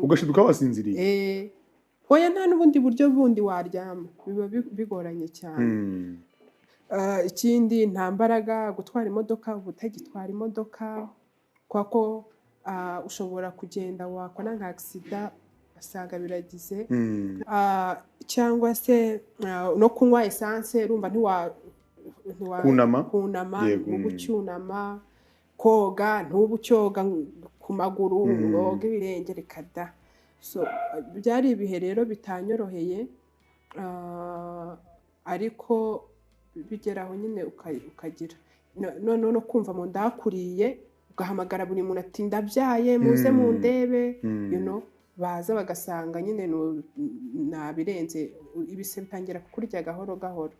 Ugashiduka wasinziriye. Oya, nta n'ubundi buryo bundi waryama, biba bigoranye cyane. Ikindi, nta mbaraga gutwara imodoka, uba utagitwara imodoka kuko ushobora kugenda wakora nka accident ugasanga biragize. Cyangwa se no kunywa essence, urumva ntiwa Kunama. Kunama. Ntuba ucyunama, koga ntuba ucyoga ku maguru, woga ibirenge, reka da. So byari ibihe rero bitanyoroheye, ariko bigera aho nyine ukagira no kumva mu nda hakuriye, ugahamagara buri muntu ati: "Ndabyaye, muze mundebe." Baza bagasanga nyine nabirenze, ibise bitangira kukurya gahoro gahoro.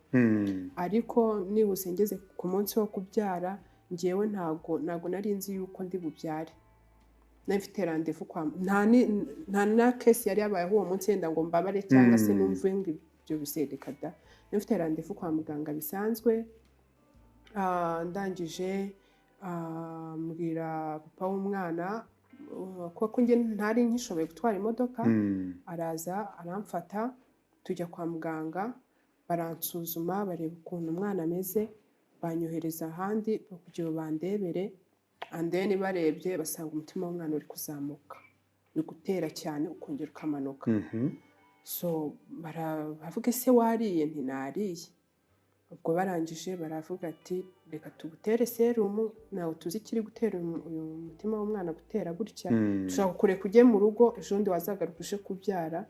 Ariko nihuse ngeze ku munsi wo kubyara, ngewe ntago nari nzi yuko ndi bubyare. Nari mfite rendez-vous kwa nta na case yari yabayeho uwo munsi yenda ngo mbabare cyangwa se numve ngo ibyo bisereka da. Nari mfite rendez-vous kwa muganga bisanzwe. Ndangije mbwira papa w'umwana kuko njye ntari nkishoboye gutwara imodoka. Araza aramfata, tujya kwa muganga, baransuzuma, bareba ukuntu umwana ameze, banyohereza ahandi kugira ngo bandebere. And then barebye basanga umutima w'umwana uri kuzamuka, uri gutera cyane, ukongera ukamanuka. So baravuga: "Ese wariye?" Nti: "Nariye." Ubwo barangije baravuga ati: "Reka tugutere serumu, ntabwo tuzi ikiri gutera uyu mutima w'umwana gutera gutya. Dushobora kukureka ujye mu rugo, ejo bundi wazagaruka uje kubyara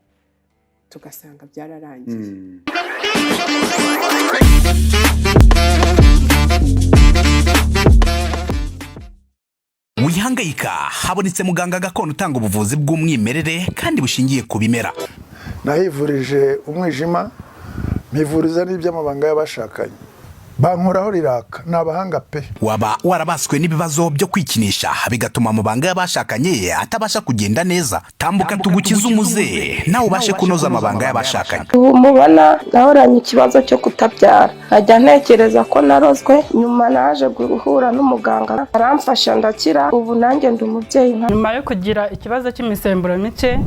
tugasanga byararangiye." Wihangayika, habonetse muganga gakondo utanga ubuvuzi bw'umwimerere kandi bushingiye ku bimera. Nahivurije umwijima, mpivuriza n'iby'amabanga y'abashakanye, bankoraho riraka, ni abahanga pe. Waba warabaswe n'ibibazo byo kwikinisha bigatuma amabanga y'abashakanye atabasha kugenda neza? Tambuka tugukize umuze, nawe ubashe kunoza amabanga y'abashakanye. Ubu mubona nahoranye ikibazo cyo kutabyara, nkajya ntekereza ko narozwe. Nyuma naje guhura n'umuganga aramfasha ndakira, ubu nanjye ndi umubyeyi nka Nyuma yo kugira ikibazo cy'imisemburo mike,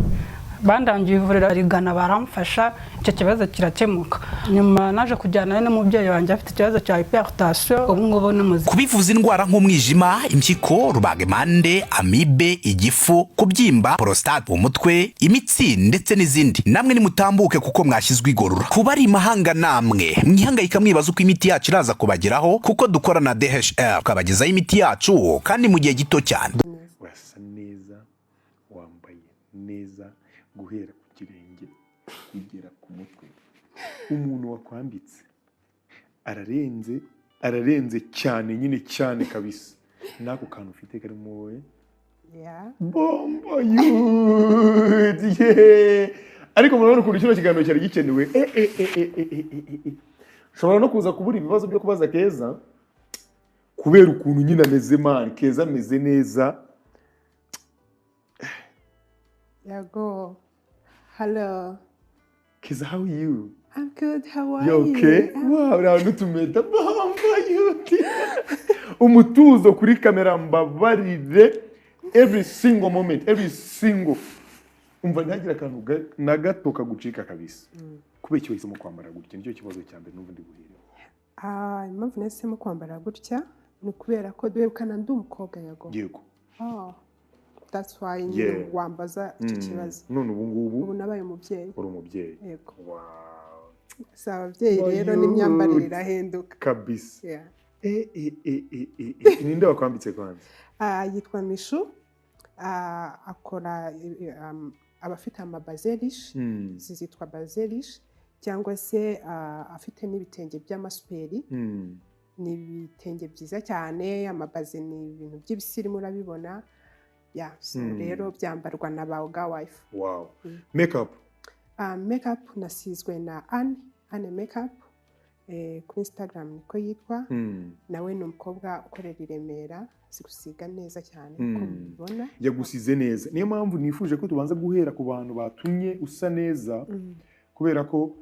bandangiye ivuriro rigana, baramfasha, icyo kibazo kirakemuka. Nyuma naje kujyana n'umubyeyi wanjye afite ikibazo cya hypertension, ubu ngubu ni muzima. Kubivuza indwara nk'umwijima, impyiko, rubagimpande, amibe, igifu, kubyimba, prostate, umutwe, imitsi ndetse n'izindi, namwe nimutambuke kuko mwashyizwe igorora. Kuba ari imahanga, namwe mwihangayika mwibaza uko imiti yacu iraza kubageraho, kuko dukora na DHL tukabagezaho imiti yacu kandi mu gihe gito cyane. Urasa neza, wambaye neza guhera ku kirenge kugera ku mutwe. Umuntu wakwambitse ararenze, ararenze cyane nyine, cyane kabisa. N'ako kantu ufite karimo wowe. Bombo yudiye! Ariko murabona ukuntu kino kiganiro cyari gikenewe. Eh, eh, eh, eh, eh, eh, eh, eh. Ushobora no kuza kubura ibibazo byo kubaza Keza kubera ukuntu nyine ameze. Man, Keza ameze neza. Yago, hello. Keza, how are you? I'm good, how are You okay? you? Wow, uriya n'utumeta, bombo yudiye! Umutuzo kuri kamera, mbabarire, every single moment, every single, umva, ntihagire akantu na gato kagucika kabisa. Kubera iki wahisemo kwambara gutya? Nicyo kibazo cya mbere n'ubundi guhera. Impamvu nahisemo kwambara gutya ni ukubera ko duherukana ndi umukobwa, Yago. Oh, that's why nyine wambaza icyo kibazo. None ubu ngubu? Ubu nabaye umubyeyi. Uri umubyeyi? Yego. Wow. Si ababyeyi rero, n'imyambarire irahinduka. Kabisa. Yeah. Eh, eh, eh, eh, eh, eh. Ninde wakwambitse kwanza? Yitwa Mishu. Akora aba afite amabazin riche. Izi zitwa bazin riche, cyangwa se afite n'ibitenge by'amasuperi. Ni ibitenge byiza cyane, amabazin ni ibintu by'ibisirimu, urabibona. Yeah, so rero byambarwa na ba wife. Wow. Makeup? Makeup nasizwe na Anne, Anne Makeup, kuri Instagram niko yitwa. Nawe ni umukobwa ukorera i Remera, azi gusiga neza cyane uko mubibona. Yagusize neza, niyo mpamvu nifuje ko tubanza guhera ku bantu batumye usa neza, kubera ko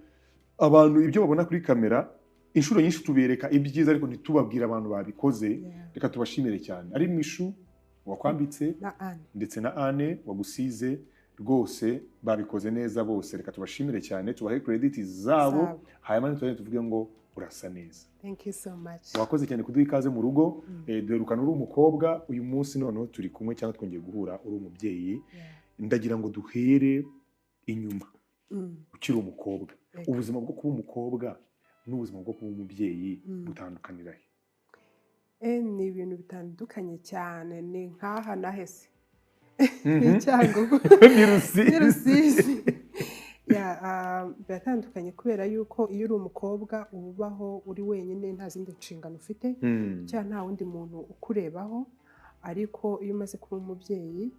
abantu ibyo babona kuri kamera inshuro nyinshi tubereka ibyiza ariko ntitubabwire abantu babikoze. Reka tubashimire cyane, ari Mishu. Wakwambitse na Anne. Ndetse na Anne wagusize, rwose babikoze neza bose. Reka tubashimire cyane, tubahe credit zabo. Zabo. Hanyuma ntitugende tuvuge ngo urasa neza. Thank you so much. Wakoze cyane kuduha ikaze mu rugo. Duherukana uri umukobwa, uyu munsi noneho turi kumwe cyangwa twongeye guhura uri umubyeyi. Ndagira ngo duhere inyuma, ukiri umukobwa. Ubuzima bwo kuba umukobwa n'ubuzima bwo kuba umubyeyi butandukanira he? Ni ibintu bitandukanye cyane, ni nk'aha na hese, ni Cyangugu. Ni Rusizi. Ni Rusizi. Yeah, biratandukanye kubera yuko iyo uri umukobwa uba ubaho uri wenyine, nta zindi nshingano ufite cyangwa nta wundi muntu ukurebaho. Ariko iyo umaze kuba umubyeyi,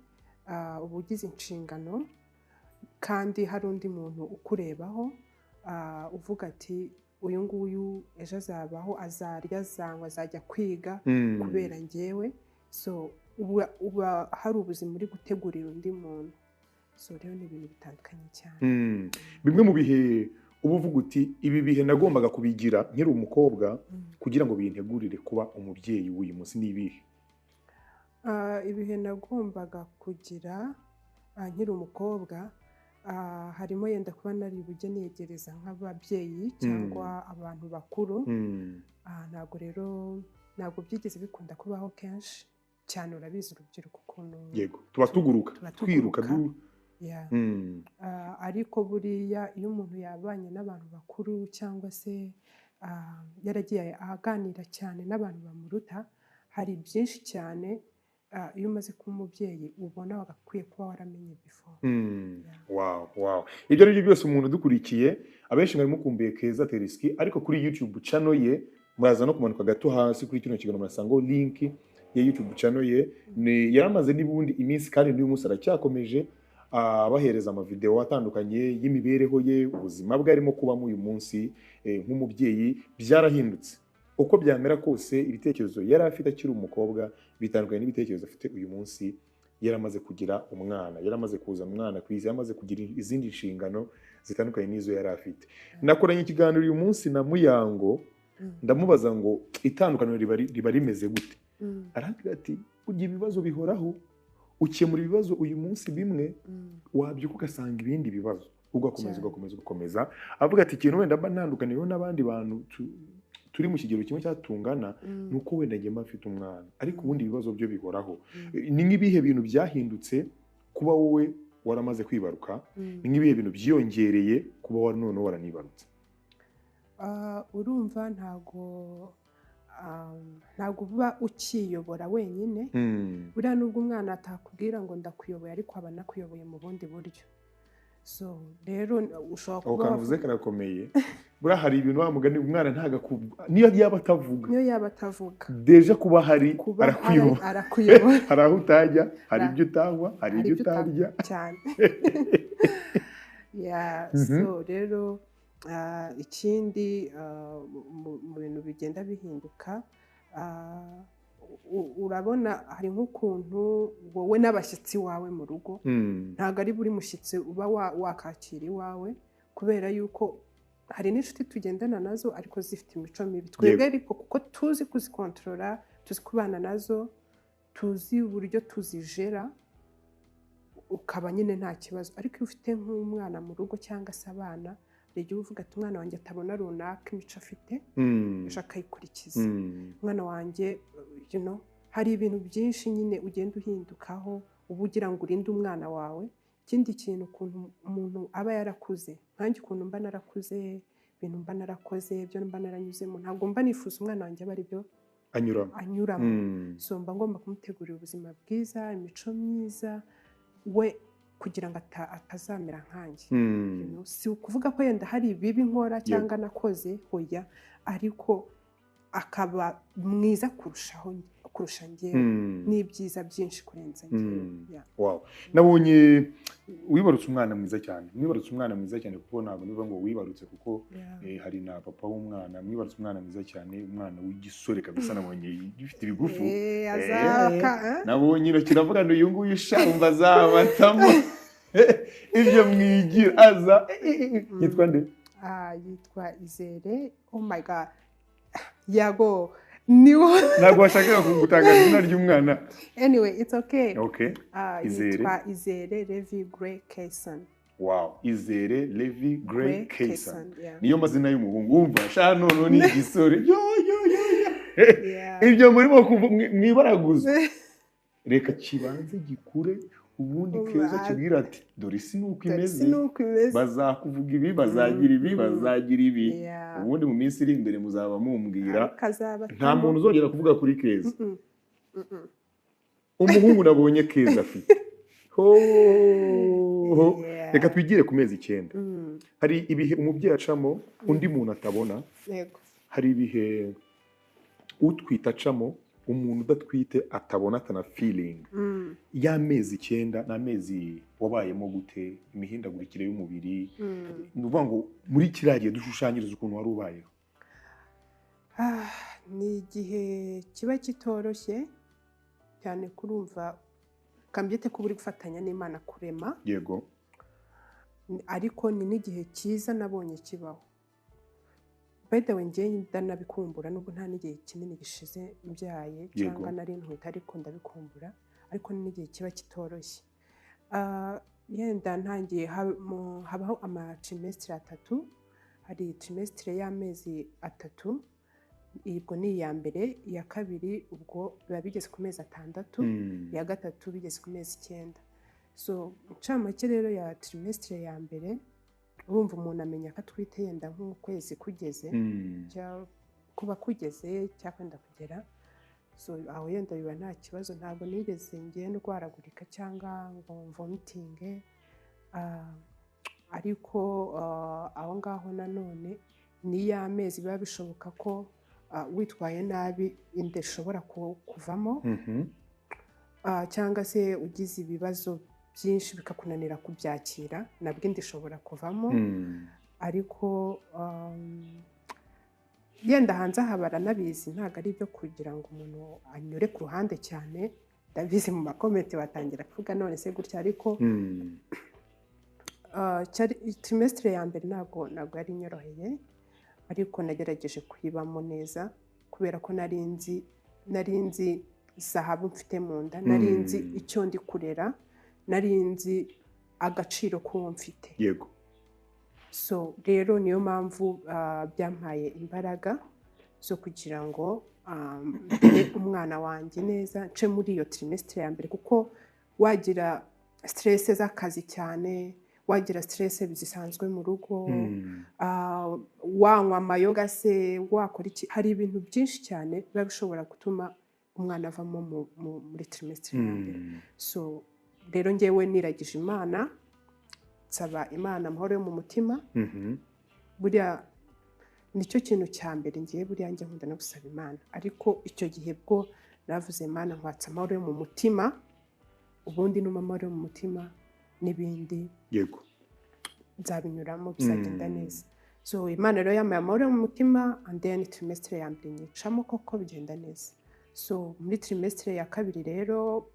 uba ugize inshingano kandi hari undi muntu ukurebaho, uvuga ati: "Uyu nguyu ejo azabaho, azarya, azanywa, azajya kwiga kubera njyewe." So uba hari ubuzima uri gutegurira undi muntu. So rero ni ibintu bitandukanye cyane. Bimwe mu bihe uba uvuga uti: "Ibi bihe nagombaga kubigira nkiri umukobwa kugira ngo bintegurire kuba umubyeyi w'uyu munsi," ni ibihe? Ibihe nagombaga kugira nkiri umukobwa, harimo yenda kuba nari bujye niyegereza nk'ababyeyi cyangwa abantu bakuru. Ntabwo rero, ntabwo byigeze bikunda kubaho kenshi cyane. Urabizi urubyiruko ukuntu Yego, tuba tuguruka, tuba twiruka. tuguruka. Yeah. Ariko buriya iyo umuntu yabanye n'abantu bakuru cyangwa se yaragiye aganira cyane n'abantu bamuruta, hari byinshi cyane iyo umaze kuba umubyeyi ubona wagakwiye kuba waramenye before. Yeah. Wow. Ibyo ari byo byose, umuntu udukurikiye, abenshi mwari mukumbuye Keza Terisky, ariko kuri YouTube channel ye muraza no kumanuka gato hasi kuri kino kiganiro, murasangaho link ya YouTube channel ye. Ni yaramaze n'ubundi iminsi kandi n'uyu munsi aracyakomeje abahereza amavideo atandukanye y'imibereho ye, ubuzima bwe arimo kubamo uyu munsi nk'umubyeyi. Byarahindutse. Uko byamera kose, ibitekerezo yari afite akiri umukobwa bitandukanye n'ibitekerezo afite uyu munsi yaramaze kugira umwana, yaramaze kuzana umwana ku isi, yaramaze kugira izindi nshingano zitandukanye n'izo yari afite. Nakoranye ikiganiro uyu munsi na Muyango, ndamubaza ngo itandukaniro riba rimeze gute? Arambwira ati: "Burya ibibazo bihoraho, ukemura ibibazo uyu munsi bimwe, wabyuka ugasanga ibindi bibazo, ugakomeza, ugakomeza, ugakomeza." Avuga ati: "Ikintu wenda mba ntandukaniyeho n'abandi bantu turi mu kigero kimwe cyangwa tungana, ni uko wenda njye mba mfite umwana, ariko ubundi ibibazo byo bihoraho." Ni nk'ibihe bintu byahindutse kuba wowe waramaze kwibaruka? Ni nk'ibihe bintu byiyongereye kuba wari noneho waranibarutse? Urumva ntago uba ukiyobora wenyine. Buriya nubwo umwana atakubwira ngo ndakuyoboye, ariko aba anakuyoboye mu bundi buryo. So rero ushobora Ako kuba kantu uvuze karakomeye. Buriya hari ibintu, wa mugani, umwana ntago niyo yaba atavuga, niyo yaba atavuga, déjà kuba hari kuba arakuyobora. Arakuyobora. Hari aho utajya, hari ibyo utanywa, hari ibyo utarya. Cyane, yeah. So rero ikindi, mu bintu bigenda bihinduka, urabona hari nk'ukuntu wowe n'abashyitsi wawe mu rugo, ntabwo ari buri mushyitsi uba wakakira iwawe, kubera yuko hari n'inshuti tugendana nazo ariko zifite imico mibi. Twebwe ariko kuko tuzi kuzikontorora, tuzi kubana nazo, tuzi uburyo tuzijera, ukaba nyine nta kibazo. Ariko iyo ufite nk'umwana mu rugo cyangwa se abana, hari igihe uvuga ati: "Umwana wanjye atabona runaka imico afite, ejo akayikurikiza." Umwana wanjye, hari ibintu byinshi nyine ugenda uhindukaho, uba ugira ngo urinde umwana wawe. Ikindi kintu, ukuntu umuntu aba yarakuze, nkanjye ukuntu mba narakuze, ibintu mba narakoze, ibyo mba naranyuzemo, ntabwo mba nifuza umwana wanjye aba ari byo anyuramo. Anyuramo. So mba ngomba kumutegurira ubuzima bwiza, imico myiza we, kugira ngo atazamera nkanjye. Si ukuvuga ko yenda hari ibibi nkora cyangwa nakoze, hoya, ariko akaba mwiza kurushaho, kurusha njyewe, n'ibyiza byinshi kurenza njyewe. Yeah. Wow. Nabonye wibarutse umwana mwiza cyane, mwibarutse umwana mwiza cyane, kuko ntabwo nivuga ngo wibarutse, kuko hari na papa w'umwana. Mwibarutse umwana mwiza cyane, umwana w'igisore kabisa, nabonye gifite ibigufu. Azaka, eh? Nabonye intoki, iravuga ngo uyu nguyu sha, umva azabatamo ibyo mwigira aza. Yitwa nde? Yitwa Izere. Oh my God, yago. Niwo. Ntabwo washakaga gutangaza izina ry'umwana. Anyway, it's okay. Okay. Ah, Izere. yitwa Izere Levi Grey Kayson. Wow, Izere Levi Grey Grey Kayson. Kayson, yeah. Niyo mazina y'umuhungu. Wumva sha, none ni igisore, yo yo yo yo. Ibyo murimo kuva mwibaraguza, reka kibanze gikure, ubundi Keza kibwira ati: "Dore isi ni uko Dore imeze." isi ni uko imeze. Bazakuvuga ibi, bazagira ibi, bazagira ibi. Ubundi mu minsi iri imbere muzaba mumbwira. Ariko azaba Nta muntu uzongera kuvuga kuri Keza. Mm-mm. Umuhungu nabonye Keza afite ho. Reka twigire ku mezi 9. Hari ibihe umubyeyi acamo undi muntu atabona. Hari ibihe utwite acamo umuntu udatwite atabona, atanafilinga. Y'amezi 9 ni amezi wabayemo gute? Imihindagurikire y'umubiri, ni ukuvuga ngo muri kiriya gihe dushushanyiriza ukuntu wari ubayeho. Ah, ni igihe kiba kitoroshye cyane. Kurumva kambyite kuba uri gufatanya n'Imana kurema, ariko ni n'igihe cyiza nabonye kibaho. By the way, njye ndanabikumbura, nubwo nta n'igihe kinini gishize mbyaye cyangwa nari ntwite, ariko ndabikumbura. Ariko ni n'igihe kiba kitoroshye. Ah, yenda ntangiye habaho ama trimestre 3. Hari trimestre y'amezi 3, ubwo ni iya mbere. Iya kabiri ubwo biba bigeze ku mezi 6. Iya gatatu bigeze ku mezi 9. So incamake rero ya trimestre ya mbere, urumva umuntu amenya ko atwite yenda nk'ukwezi kugeze, kuba kugeze cyangwa kwenda kugera. So aho yenda biba nta kibazo, ntabwo nigeze ngiye ndwaragurika cyangwa ngo vomitinge. Ah, ariko aho ngaho nanone ni ya mezi biba bishoboka ko witwaye nabi inda ishobora kuvamo, cyangwa se ugize ibibazo byinshi bikakunanira kubyakira, nabwo inda ishobora kuvamo. Ariko yenda hanze aha baranabizi, ntabwo ari ibyo kugira ngo umuntu anyure ku ruhande cyane. Ndabizi mu ma comment batangira kuvuga none se gutya, ariko trimestre ya mbere ntabwo yari inyoroheye, ariko nagerageje kuyibamo neza kubera ko nari nzi zahabu mfite mu nda, nari nzi icyo ndi kurera, nari nzi agaciro k'uwo mfite. So rero niyo mpamvu byampaye imbaraga zo kugira ngo ndere umwana wanjye neza, nce muri iyo trimestre ya mbere, kuko wagira stress z'akazi cyane, wagira stress zisanzwe mu rugo, wanywa amayoga se, wakora iki, hari ibintu byinshi cyane biba bishobora gutuma umwana avamo muri trimestre ya mbere. So rero ngewe niragije Imana, nsaba Imana amahoro yo mu mutima. Buriya nicyo kintu cya mbere ngiye, buriya njya nkunda no gusaba Imana, ariko icyo gihe bwo navuze: "Imana, nkwatse amahoro yo mu mutima." Ubundi numa amahoro yo mu mutima n'ibindi nzabinyuramo, bizagenda neza. So Imana rero yampaye amahoro yo mu mutima, and then trimestre ya mbere nyicamo koko bigenda neza. So muri trimestre ya kabiri rero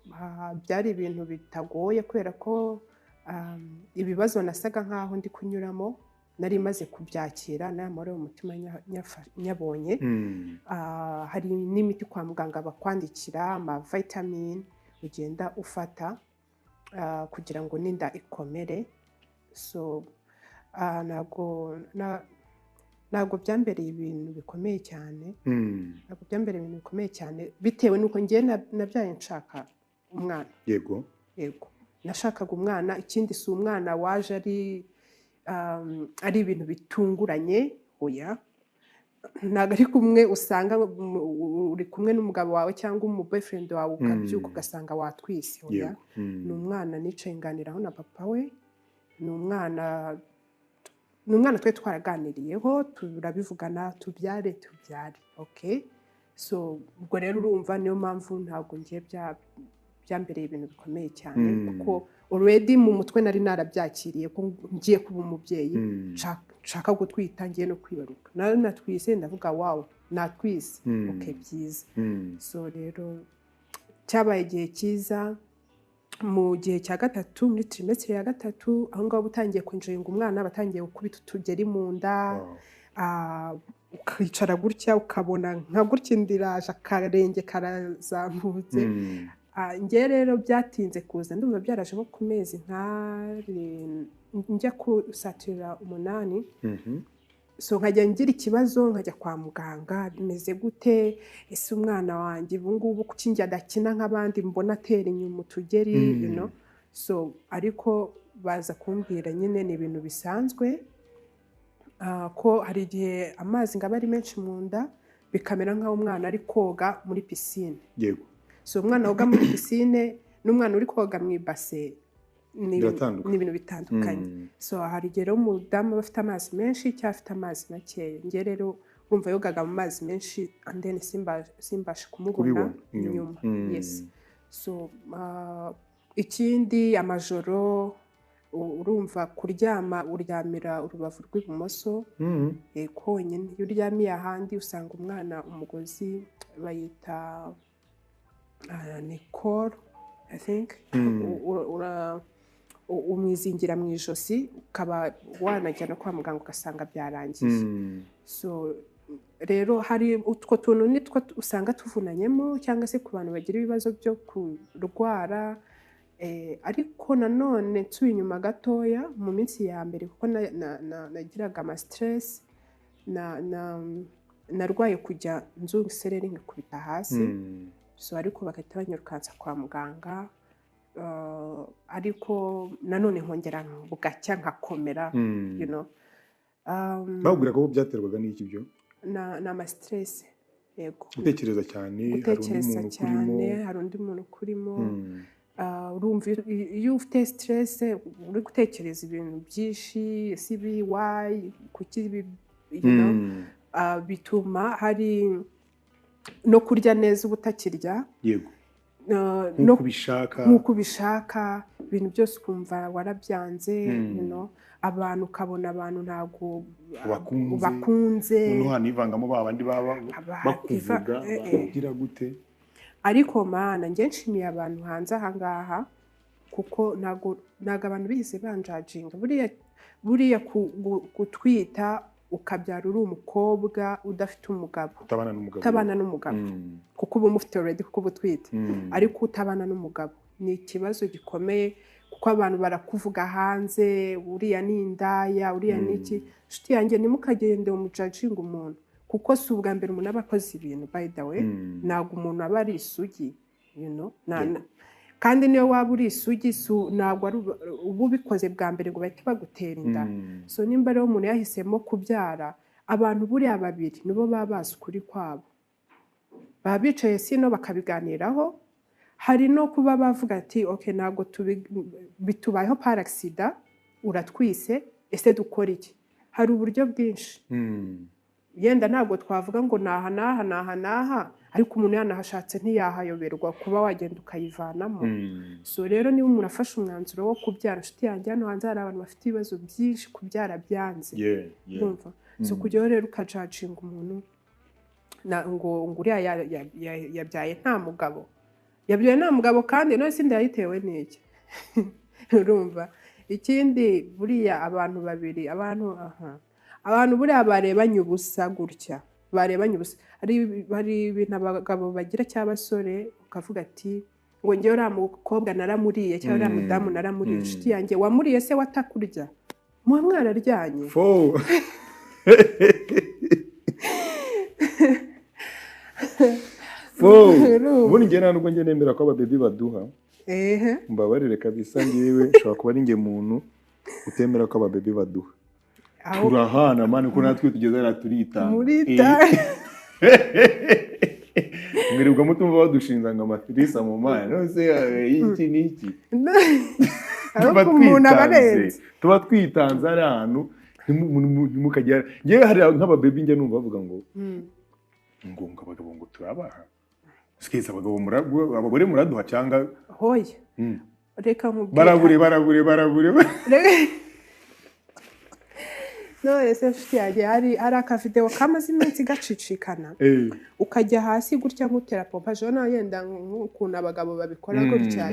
byari ibintu bitagoye kubera ko ibibazo nasaga nkaho ndi kunyuramo nari maze kubyakira, n'aya mahoro yo mu mutima nyabonye. Hari n'imiti kwa muganga bakwandikira, ama vitamine ugenda ufata kugira ngo n'inda ikomere. So ntabwo byambereye ibintu bikomeye cyane. Ntabwo byambereye ibintu bikomeye cyane bitewe n'uko ngewe nabyaye nshaka umwana. Yego, nashakaga umwana. Ikindi, si umwana waje ari ibintu bitunguranye, oya. Ntabwo ari kumwe usanga uri kumwe n'umugabo wawe cyangwa umu boyfriend wawe, ukabyuka ugasanga watwise, oya. Ni umwana nicaye nganiraho na papa we, ni umwana twari twaraganiriyeho, turabivugana: "Tubyare, tubyare." Okay, so ubwo rero urumva niyo mpamvu ntabwo ngiye byambereye ibintu bikomeye cyane, kuko already mu mutwe nari narabyakiriye ko ngiye kuba umubyeyi, nshaka gutwita, ngiye no kwibaruka. Nari natwise, ndavuga: "Wow, natwise." Okay, byiza. So rero cyabaye igihe cyiza. Mu gihe cya gatatu, muri trimestre ya gatatu, aho ngaho uba utangiye kwinjiringa umwana, batangiye gukubita utugeri mu nda. Ukicara gutya ukabona nka gutya inda iraje, akarenge karazamutse. Njye rero byatinze kuza, ndumva byaraje nko ku mezi nk'arindwi njya kusatira 8. So nkajya ngira ikibazo, nkajya kwa muganga, bimeze gute? Ese umwana wanjye ubu ngubu kuki njye adakina nk'abandi, mbona atera inyuma utugeri? So ariko baza kumbwira nyine ni ibintu bisanzwe, ko hari igihe amazi ngo aba ari menshi mu nda, bikamera nk'aho umwana ari koga muri pisine. So umwana woga muri pisine n'umwana uri koga mu ibase ni Biratandukanye. ni ibintu bitandukanye. So hari igihe rero umudamu aba afite amazi menshi cyangwa afite amazi makeya. Njye rero urumva yogaga mu mazi menshi, and then simbashe kumubona Kubibona inyuma. inyuma. Yes. So ikindi, amajoro urumva kuryama uryamira urubavu rw'ibumoso konyine. Iyo uryamiye ahandi usanga umwana umugozi bayita ni cord, I think, umwizingira mu ijosi, ukaba wanajya no kwa muganga ugasanga byarangiye. So rero hari utwo tuntu nitwo usanga tuvunanyemo, cyangwa se ku bantu bagira ibibazo byo kurwara. Ariko nanone nsubiye inyuma gatoya, mu minsi ya mbere, kuko nagiraga ama stress, narwaye kujya nzunga isereri nkikubita hasi. So ariko bagahita banyirukansa kwa muganga, ariko nanone nkongera bugacya nkakomera. Bakubwira ko byaterwaga n'iki byo? Na ni ama stress, yego. Gutekereza cyane, hari undi Gutekereza muntu ukurimo. cyane, hari undi muntu ukurimo. Urumva iyo ufite stress uri gutekereza ibintu byinshi, ese ibi why, kuki ibi. Bituma hari no kurya neza uba utakirya. No Nk'uko ubishaka. Nk'uko ubishaka, ibintu byose ukumva warabyanze. Abantu ukabona abantu ntabwo Ubakunze. Ubakunze. Noneho hanivangamo ba bandi baba bakuvuga, bakugira gute. Ariko mana, njye nshimiye abantu hanze aha ngaha, kuko ntabwo abantu bigeze banjudginga. Buriya gutwita ukabyara uri umukobwa udafite umugabo, utabana n'umugabo, utabana n'umugabo, kuko uba umufite already kuko uba utwite, ariko utabana n'umugabo ni ikibazo gikomeye, kuko abantu barakuvuga hanze, uriya ni indaya, uriya ni iki. Inshuti yanjye, ntimukagende umujudginga umuntu, kuko si ubwa mbere umuntu aba akoze ibintu, by the way. Ntabwo umuntu aba ari isugi. Kandi niyo waba uri isugi, ntabwo ari uba ubikoze bwa mbere ngo bahite bagutera inda. So nimba rero umuntu yahisemo kubyara, abantu buriya babiri nibo baba bazi ukuri kwabo, baba bicaye sino bakabiganiraho. Hari no kuba bavuga ati: "Ok, ntabwo bitubayeho par accident, uratwise, ese dukora iki?" Hari uburyo bwinshi. Yenda ntabwo twavuga ngo naha n'aha n'aha n'aha, ariko umuntu yanahashatse ntiyahayoberwa kuba wagenda ukayivanamo. So rero niba umuntu afashe umwanzuro wo kubyara, inshuti yanjye, hano hanze hari abantu bafite ibibazo byinshi, kubyara byanze. Urumva? So kujyaho rero ukajudginga umuntu ngo uriya yabyaye nta mugabo, yabyaye nta mugabo, kandi none se inda yayitewe n'iki? Urumva, ikindi buriya abantu babiri, abantu aha, abantu buriya barebanye ubusa gutya, barebanye ubusa, hari ibintu abagabo bagira cyangwa abasore, ukavuga ati ngo njyewe uriya mukobwa naramuriye, cyangwa uriya mudamu naramuriye. Inshuti yanjye, wamuriye se watakurya? Muba mwararyanye. Fo. Fo. Urumva? Ubundi njye nta nubwo njye nemera ko ababebi baduha. Mbabarire kabisa, ngewe nshobora kuba ari njye muntu utemera ko ababebi baduha. Aho Turahana man, ko natwe tugeze hariya turitanga. Murita. Mwirirwa mutumva badushinza ngo amatirisa mu mana none se iki n'iki. Tuba Ariko umuntu aba twitanze. arenze. Tuba twitanze ari ahantu ntimukagera. Ngewe hari nk'ababebi njya numva bavuga ngo ngo abagabo ngo turabaha twese, abagabo abagore muraduha cyangwa? Hoya. Reka nkubwire. Barabure, barabure, barabure. None se nshuti yanjye, hari akavidewo kamaze iminsi gacicikana, ukajya hasi gutya nk'utera pompage, ubona yenda nk'ukuntu abagabo babikora gutya.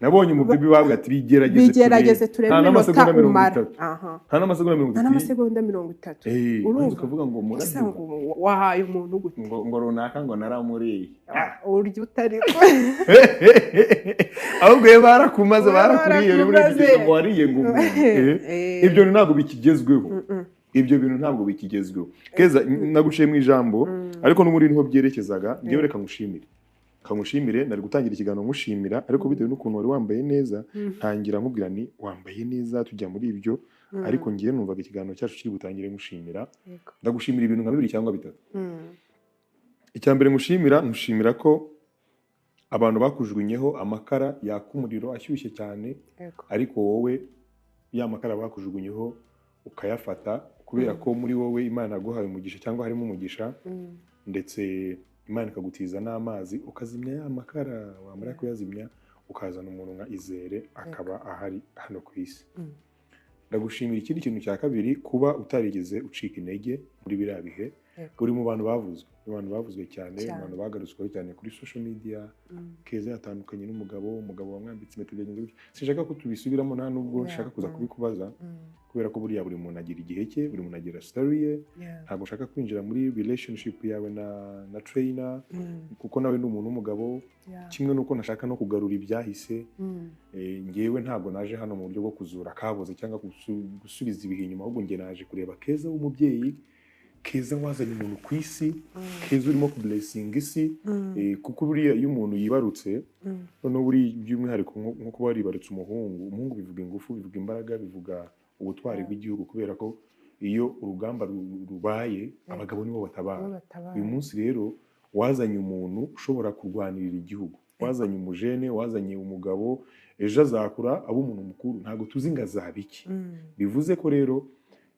Nabonye umubibi bavuga ati bigerageze, Bigerageze turebe nta iminota n'amasegonda mirongo umara. itatu. Aha. Nta n'amasegonda mirongo Nta itatu. n'amasegonda 30. Urumva Urumva? ukavuga ngo Ese murabyumva ngo wahaye umuntu gute? Ngo runaka ngo naramuriye. Urya utari Ahubwo ye barakumaze, We barakuriye uri muri barakumaze. iki gihe ngo wariye ngo umuntu. Ibyo bintu ntabwo bikigezweho. Ibyo bintu ntabwo bikigezweho. Keza, naguciye mu ijambo, ariko n'ubundi niho byerekezaga. Ngewe reka ngushimire, kamushimire. Nari gutangira ikiganiro ngushimira, ariko bitewe n'ukuntu wari wambaye neza, ntangira nkubwira ni wambaye neza, tujya muri ibyo. Ariko ngewe numvaga ikiganiro cyacu kiri butangire ngushimira. Ndagushimira ibintu nka bibiri cyangwa bitatu. Icya mbere ngushimira ko abantu bakujugunyeho amakara yaka umuriro ashyushye cyane, ariko wowe ya makara bakujugunyeho ukayafata, kubera ko muri wowe Imana yaguhaye umugisha cyangwa harimo umugisha, ndetse Imana ikagutiza n'amazi ukazimya ya makara. Wamara kuyazimya ukazana umuntu nka Izere akaba ahari hano ku isi. Ndagushimira ikindi kintu cya kabiri, kuba utarigeze ucika intege muri biriya bihe. Uri mu bantu bavuzwe, mu bantu bavuzwe cyane, mu Cyane. bantu bagarutsweho cyane kuri social media. Keza yatandukanye n'umugabo, umugabo wamwambitse impeta, byagenze gutya. Sinshaka ko tubisubiramo, nta nubwo nshaka kuza kubikubaza, kubera ko buriya buri muntu agira igihe cye, buri muntu agira story ye. Ntabwo nshaka kwinjira muri relationship yawe na trainer, kuko nawe ni umuntu w'umugabo, kimwe n'uko ntashaka no kugarura ibyahise. Ngewe ntabwo naje hano mu buryo bwo kuzura akaboze cyangwa gusubiza ibihe inyuma, ahubwo nge naje kureba Keza w'umubyeyi, Keza wazanye umuntu ku isi, Keza urimo kublessinga isi. Kuko buriya iyo umuntu yibarutse, noneho buri by'umwihariko nko kuba waribarutse umuhungu, umuhungu bivuga ingufu, bivuga imbaraga, bivuga ubutwari bw'igihugu, kubera ko iyo urugamba rubaye, abagabo nibo batabara. Nibo batabara. Uyu munsi rero wazanye umuntu ushobora kurwanirira igihugu, wazanye umujene, wazanye umugabo, ejo azakura aba umuntu mukuru, ntabwo tuzi ngo azaba iki. Bivuze ko rero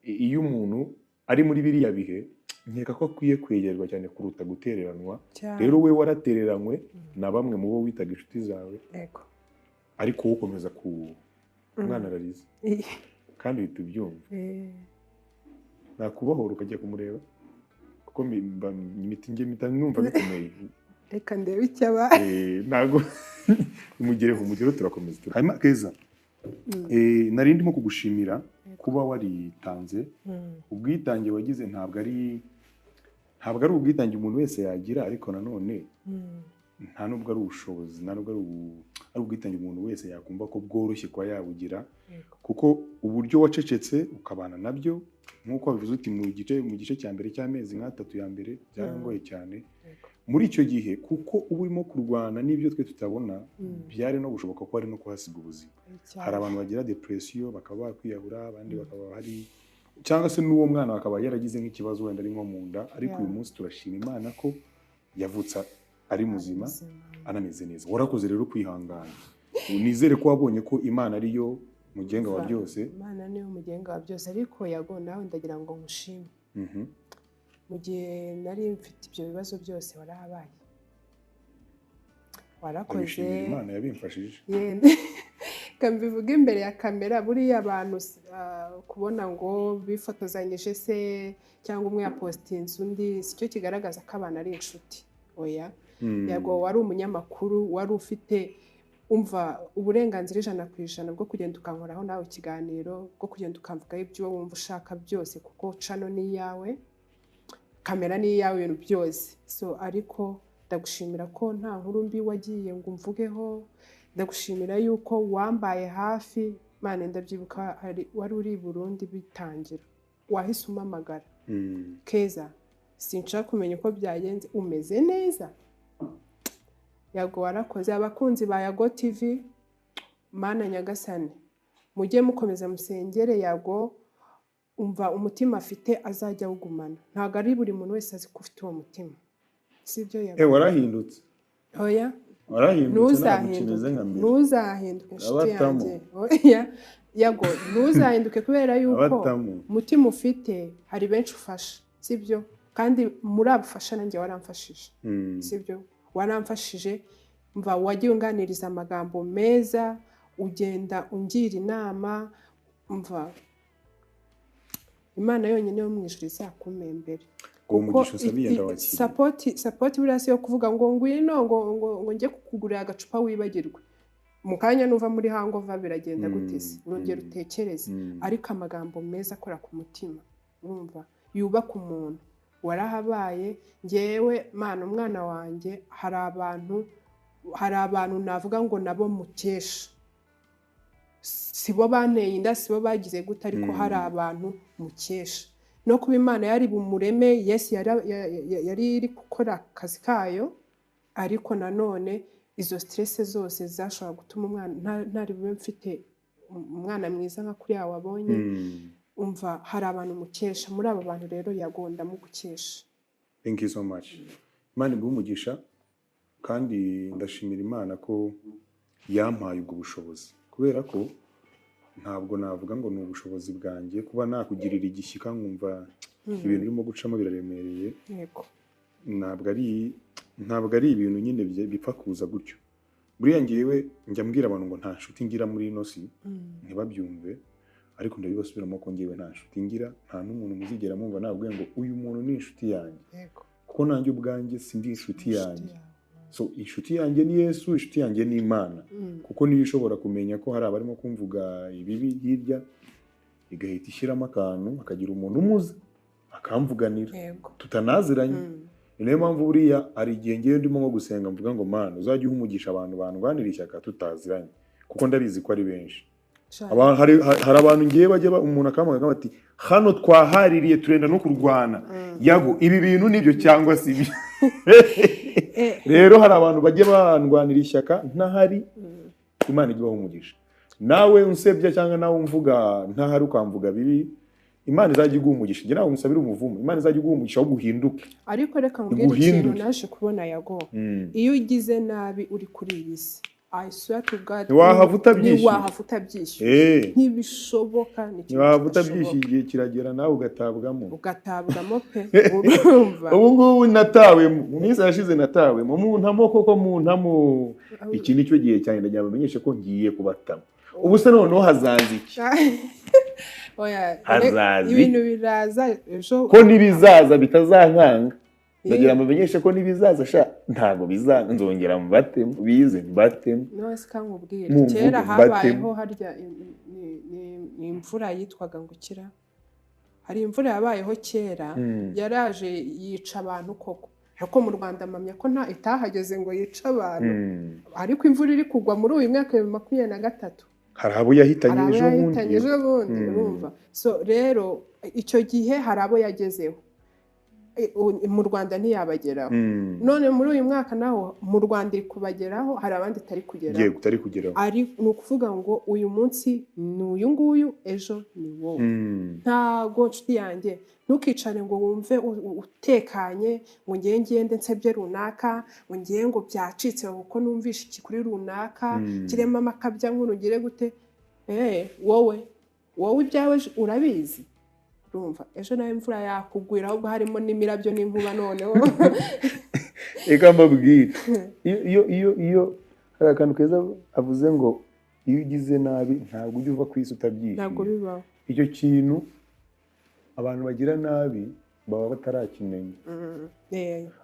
iyo umuntu ari muri biriya bihe, nkeka ko akwiye kwegerwa cyane kuruta gutereranwa. Cyane. Rero we waratereranywe na bamwe mu bo witaga inshuti zawe, ariko wowe ukomeza ku umwana ararize kandi uhita ubyumva. Nakubohora ukajya kumureba, kuko imiti njye mpita numva bikomeye. Reka ndebe icyo abaye. Ntabwo umugereho, umugereho, turakomeza. Hanyuma Keza, nari ndimo kugushimira kuba waritanze. Ubwitange wagize ntabwo ari ubwitange umuntu wese yagira, ariko nanone nta nubwo ari ubushobozi, nta nubwo ari ubwitange umuntu wese yakumva ko bworoshye kuba yabugira, kuko uburyo wacecetse ukabana nabyo, nk'uko wabivuze uti mu gice cya mbere cy'amezi nk'atatu ya mbere byarangoye cyane. Muri icyo gihe, kuko uba urimo kurwana n'ibyo twe tutabona, byari no gushoboka ko hari no kuhasiga ubuzima. Hari abantu bagira depression bakaba bakwiyahura, abandi bakaba hari cyangwa se n'uwo mwana akaba yaragize nk'ikibazo wenda ari nko mu nda. Ariko uyu munsi turashima Imana ko yavutse ari muzima, anameze neza. Warakoze rero kwihangana. Nizere ko wabonye ko Imana ariyo mugenga wa byose. Imana niyo mugenga wa byose. Ariko Yago, nawe ndagira ngo nkushime. Mu gihe nari mfite ibyo bibazo byose, warahabaye, warakoze. Ndabishimira Imana yabimfashije. Yenda reka mbivuge imbere ya kamera. Buriya abantu kubona ngo bifotozanyije se cyangwa umwe yapositinze undi, si cyo kigaragaza ko abantu ari inshuti, oya. Yago, wari umunyamakuru, wari ufite umva uburenganzira 100% bwo kugenda ukankoraho nawe ikiganiro, bwo kugenda ukamvugaho ibyo wumva ushaka byose, kuko channel ni iyawe, kamera ni iyawe, ibintu byose. So ariko ndagushimira ko nta nkuru mbi wagiye ngo umvugeho. Ndagushimira yuko wambaye hafi. Mane, ndabyibuka wari uri i Burundi bitangira, wahise umpamagara: "Keza, sinshaka kumenya uko byagenze, umeze neza?" Yago, warakoze. Abakunzi ba Yago TV, Mana nyagasani, mujye mukomeza musengere Yago. Umva, umutima afite azajya awugumana. Ntabwo ari buri muntu wese azi ko ufite uwo mutima, sibyo Yago? Warahindutse. Oya. Warahindutse, ntabwo ukimeze Ntuzahinduke. nka mbere. Ntuzahinduke, inshuti Abatamo. yanjye. Oya Yago, ntuzahinduke, kubera yuko Abatamo. umutima ufite hari benshi ufasha, sibyo? Kandi muri abo ufasha nanjye waramfashije. Sibyo? Waramfashije. Mva wagiye unganiriza amagambo meza, ugenda ungira inama. Mva, Imana yonyine yo mu ijuru izakumembere. Uwo mugisha usabiye ndawakiriye. Support, support buriya si yo kuvuga ngo ngwino ngo njye kukugurira agacupa wibagirwe. Mu kanya nuva muri hangover biragenda gute se? Urongera utekereze. Ariko amagambo meza akora ku mutima, urumva, yubaka umuntu. Warahabaye. Ngewe mana, umwana wanjye, hari abantu navuga ngo nabo mukesha. Si bo banteye inda, si bo bagize gute, ariko hari abantu mukesha. No kuba Imana yari bumureme, Yesu yari iri gukora akazi kayo. Ariko nanone izo stress zose zashobora gutuma umwana ntari bube mfite umwana mwiza nka kuriya wabonye. Umva, hari abantu mukesha. Muri abo bantu rero, Yago, ndamugukesha. Thank you so much. Imana iguhe umugisha, kandi ndashimira Imana ko yampaye ubwo bushobozi, kubera ko ntabwo navuga ngo ni ubushobozi bwanjye kuba nakugirira igishyika nkumva ibintu urimo gucamo biraremereye. Ntabwo ari ibintu nyine bipfa kuza gutyo. Buriya ngewe njya mbwira abantu ngo nta nshuti ngira muri ino si, ntibabyumve, ariko ndabibasubiramo ko ngewe nta nshuti ngira, nta n'umuntu muzigera mwumva nababwiye ngo uyu muntu ni inshuti yanjye, kuko nanjye ubwanjye sindi inshuti yanjye. So inshuti yanjye ni Yesu, inshuti yanjye ni Imana, kuko niyo ishobora kumenya ko hari abarimo kumvuga ibibi hirya, igahita ishyiramo akantu, hakagira umuntu umuza akamvuganira tutanaziranye. Ni nayo mpamvu buriya hari igihe ngewe ndimo nko gusenga mvuga ngo: "Mana, uzajye uha umugisha abantu bandwanira ishyaka tutaziranye," kuko ndabizi ko ari benshi. Hari abantu ngewe bajya umuntu akampamagara bati: "Hano twahaririye, turenda no kurwana, Yago, ibi bintu nibyo cyangwa si ibi?" Rero hari abantu bajya bandwanira ishyaka ntahari. Imana ijya ibaha umugisha. Nawe unsebya cyangwa nawe umvuga ntahari, ukamvuga bibi, Imana izajya iguha umugisha. Njye nawe umusabire umuvumo, Imana izajya iguha umugisha wo guhinduke. Ariko reka nkubwire ikintu Iguhindure. naje kubona, Yago. Iyo ugize nabi uri kuri iyi si, I swear to God, Ntiwahava utabyishyuye. ntiwahava utabyishyuye. Ntibishoboka, ni ikintu Ntiwahava kidashoboka. utabyishyuye, igihe kiragera nawe ugatabwamo. Ugatabwamo pe, urumva. Ubu ngubu natawe mu minsi yashize, natawe mu ntamo koko, mu ntamo. Iki ni cyo gihe cyanjye, ndagira ngo bamenyeshe ko ngiye kubatamo. Ubu se noneho hazaza iki? Oya, Hazaza ibintu biraza ejo. Ko n'ibizaza bitazankanga. Ndagira ngo bamenyeshe ko n'ibizaza sha ntabwo bizaza, nzongera mbatemo, bize mbatemo. None se kankubwire, Mumvuge kera mbatemo. habayeho harya ni imvura yitwaga ngo ikira. Hari imvura yabayeho kera, yaraje yica abantu koko, ariko mu Rwanda mpamya ko nta itahageze ngo yice abantu. Ariko imvura iri kugwa muri uyu mwaka 2023, Hari abo yahitanye hari abo ejo bundi. yahitanye ejo bundi. Urumva, so rero icyo gihe hari abo yagezeho, mu Rwanda ntiyabageraho. None muri uyu mwaka naho mu Rwanda iri kubageraho, hari abandi itari kugeraho. Yego, utari kugeraho. Ari ni ukuvuga ngo uyu munsi ni uyu nguyu, ejo ni wowe. Ntago, nshuti yanjye, ntukicare ngo wumve utekanye ngo ngewe ngende nsebye runaka, ngo ngewe ngo byacitse kuko numvishe iki kuri runaka, kiremo amakabya nkuru, ngire gute. Wowe wowe ibyawe urabizi. Urumva, ejo nawe imvura yakugwira, ahubwo harimo n'imirabyo n'inkuba noneho. Reka mbabwire, iyo hari akantu keza avuze ngo iyo ugize nabi ntabwo ujya uva ku isi Ntabwo utabyishyuye. bibaho. Icyo kintu abantu bagira nabi baba batarakimenya.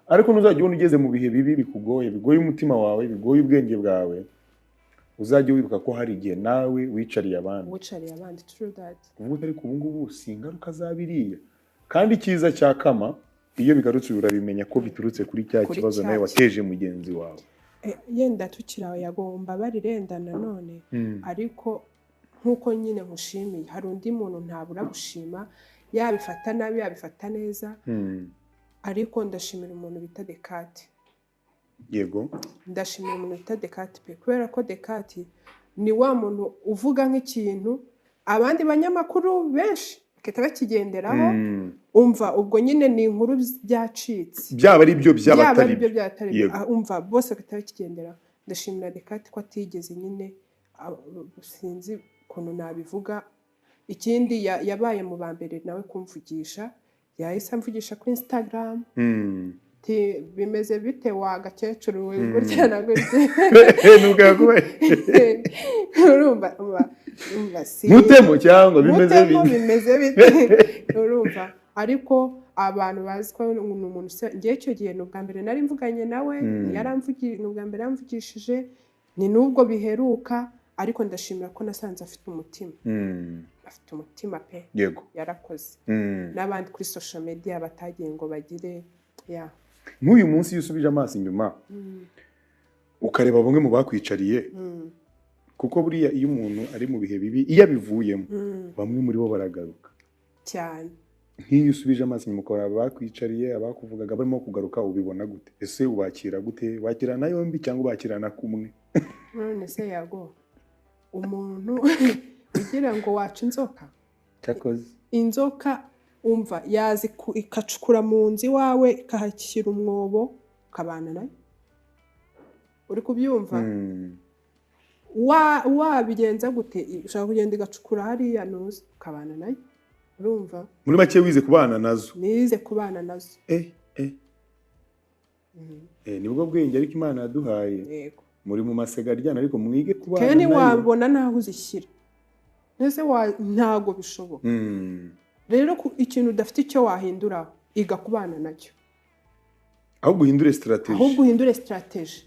Ariko ntuzajya ubona ugeze mu bihe bibi bikugoye, bigoye umutima wawe, bigoye ubwenge bwawe, uzajya wibuka ko hari igihe nawe wicariye abandi. Wicariye abandi, true that. Uvuga uti: "Ariko ubu ngubu si ingaruka za biriya?" Kandi icyiza cya kama, iyo bigarutse urabimenya ko biturutse kuri cya Kuri kibazo cya nawe wateje mugenzi wawe. Yenda tukiri aho, yagomba barirenda nanone. Ariko nk'uko nyine nkushimiye, hari undi muntu ntabura gushima, yabifata nabi, yabifata neza. Ariko ndashimira umuntu bita Dekati. Ndashimira umuntu bita Dekati pe, kubera ko Dekati ni wa muntu uvuga nk'ikintu abandi banyamakuru benshi bagahita bakigenderaho. Umva, ubwo nyine ni inkuru byacitse. Byaba ari byo, byaba Byaba atari ari byo, byo. byaba atari byo. Umva, bose bagahita bakigenderaho. Ndashimira Dekati ko atigeze nyine, sinzi ukuntu nabivuga. Ikindi, yabaye mu ba mbere nawe kumvugisha, yahise amvugisha kuri Instagram, ati: "Bimeze bite wa gakecuru we?" Gutya na gutya. Nubwo yakubaye. Urumva, umva si Mutemo cyangwa bimeze mutemo bite? Bimeze bite? Urumva, ariko abantu bazi ko ni umuntu ngewe icyo gihe ni ubwa mbere nari mvuganye nawe. Ni ubwa mbere yamvugishije. Ni nubwo biheruka, ariko ndashimira ko nasanze afite umutima. Afite umutima pe. Yarakoze. N'abandi kuri social media batagiye ngo bagire ya. Nk'uyu munsi iyo usubije amaso inyuma ukareba bamwe mu bakwicariye, kuko buriya iyo umuntu ari mu bihe bibi, iyo abivuyemo, bamwe muri bo baragaruka. Cyane. Nk'iyo usubije amaso inyuma ukareba abakwicariye, abakuvugaga barimo kugaruka, ubibona gute? Ese ubakira gute? Wakirana yombi cyangwa ubakirana kumwe? None se Yago, umuntu ugira ngo waca inzoka? Cyakoze. Inzoka umva yazi ikacukura mu nzu iwawe, ikahashyira umwobo, ukabana nayo, uri kubyumva? Wabigenza gute? Ushobora kugenda igacukura hariya ntuzi, ukabana nayo, urumva? Muri make wize kubana nazo. Nize kubana nazo. Nibwo bwenge ariko Imana yaduhaye. Yego. Muri mu masega aryana, ariko mwige kubana Kandi nayo. wabona naho uzishyira, mbese ntago bishoboka. Rero ikintu udafite icyo wahinduraho, iga kubana nacyo. Ahubwo uhindure strategy. Ahubwo uhindure strategy.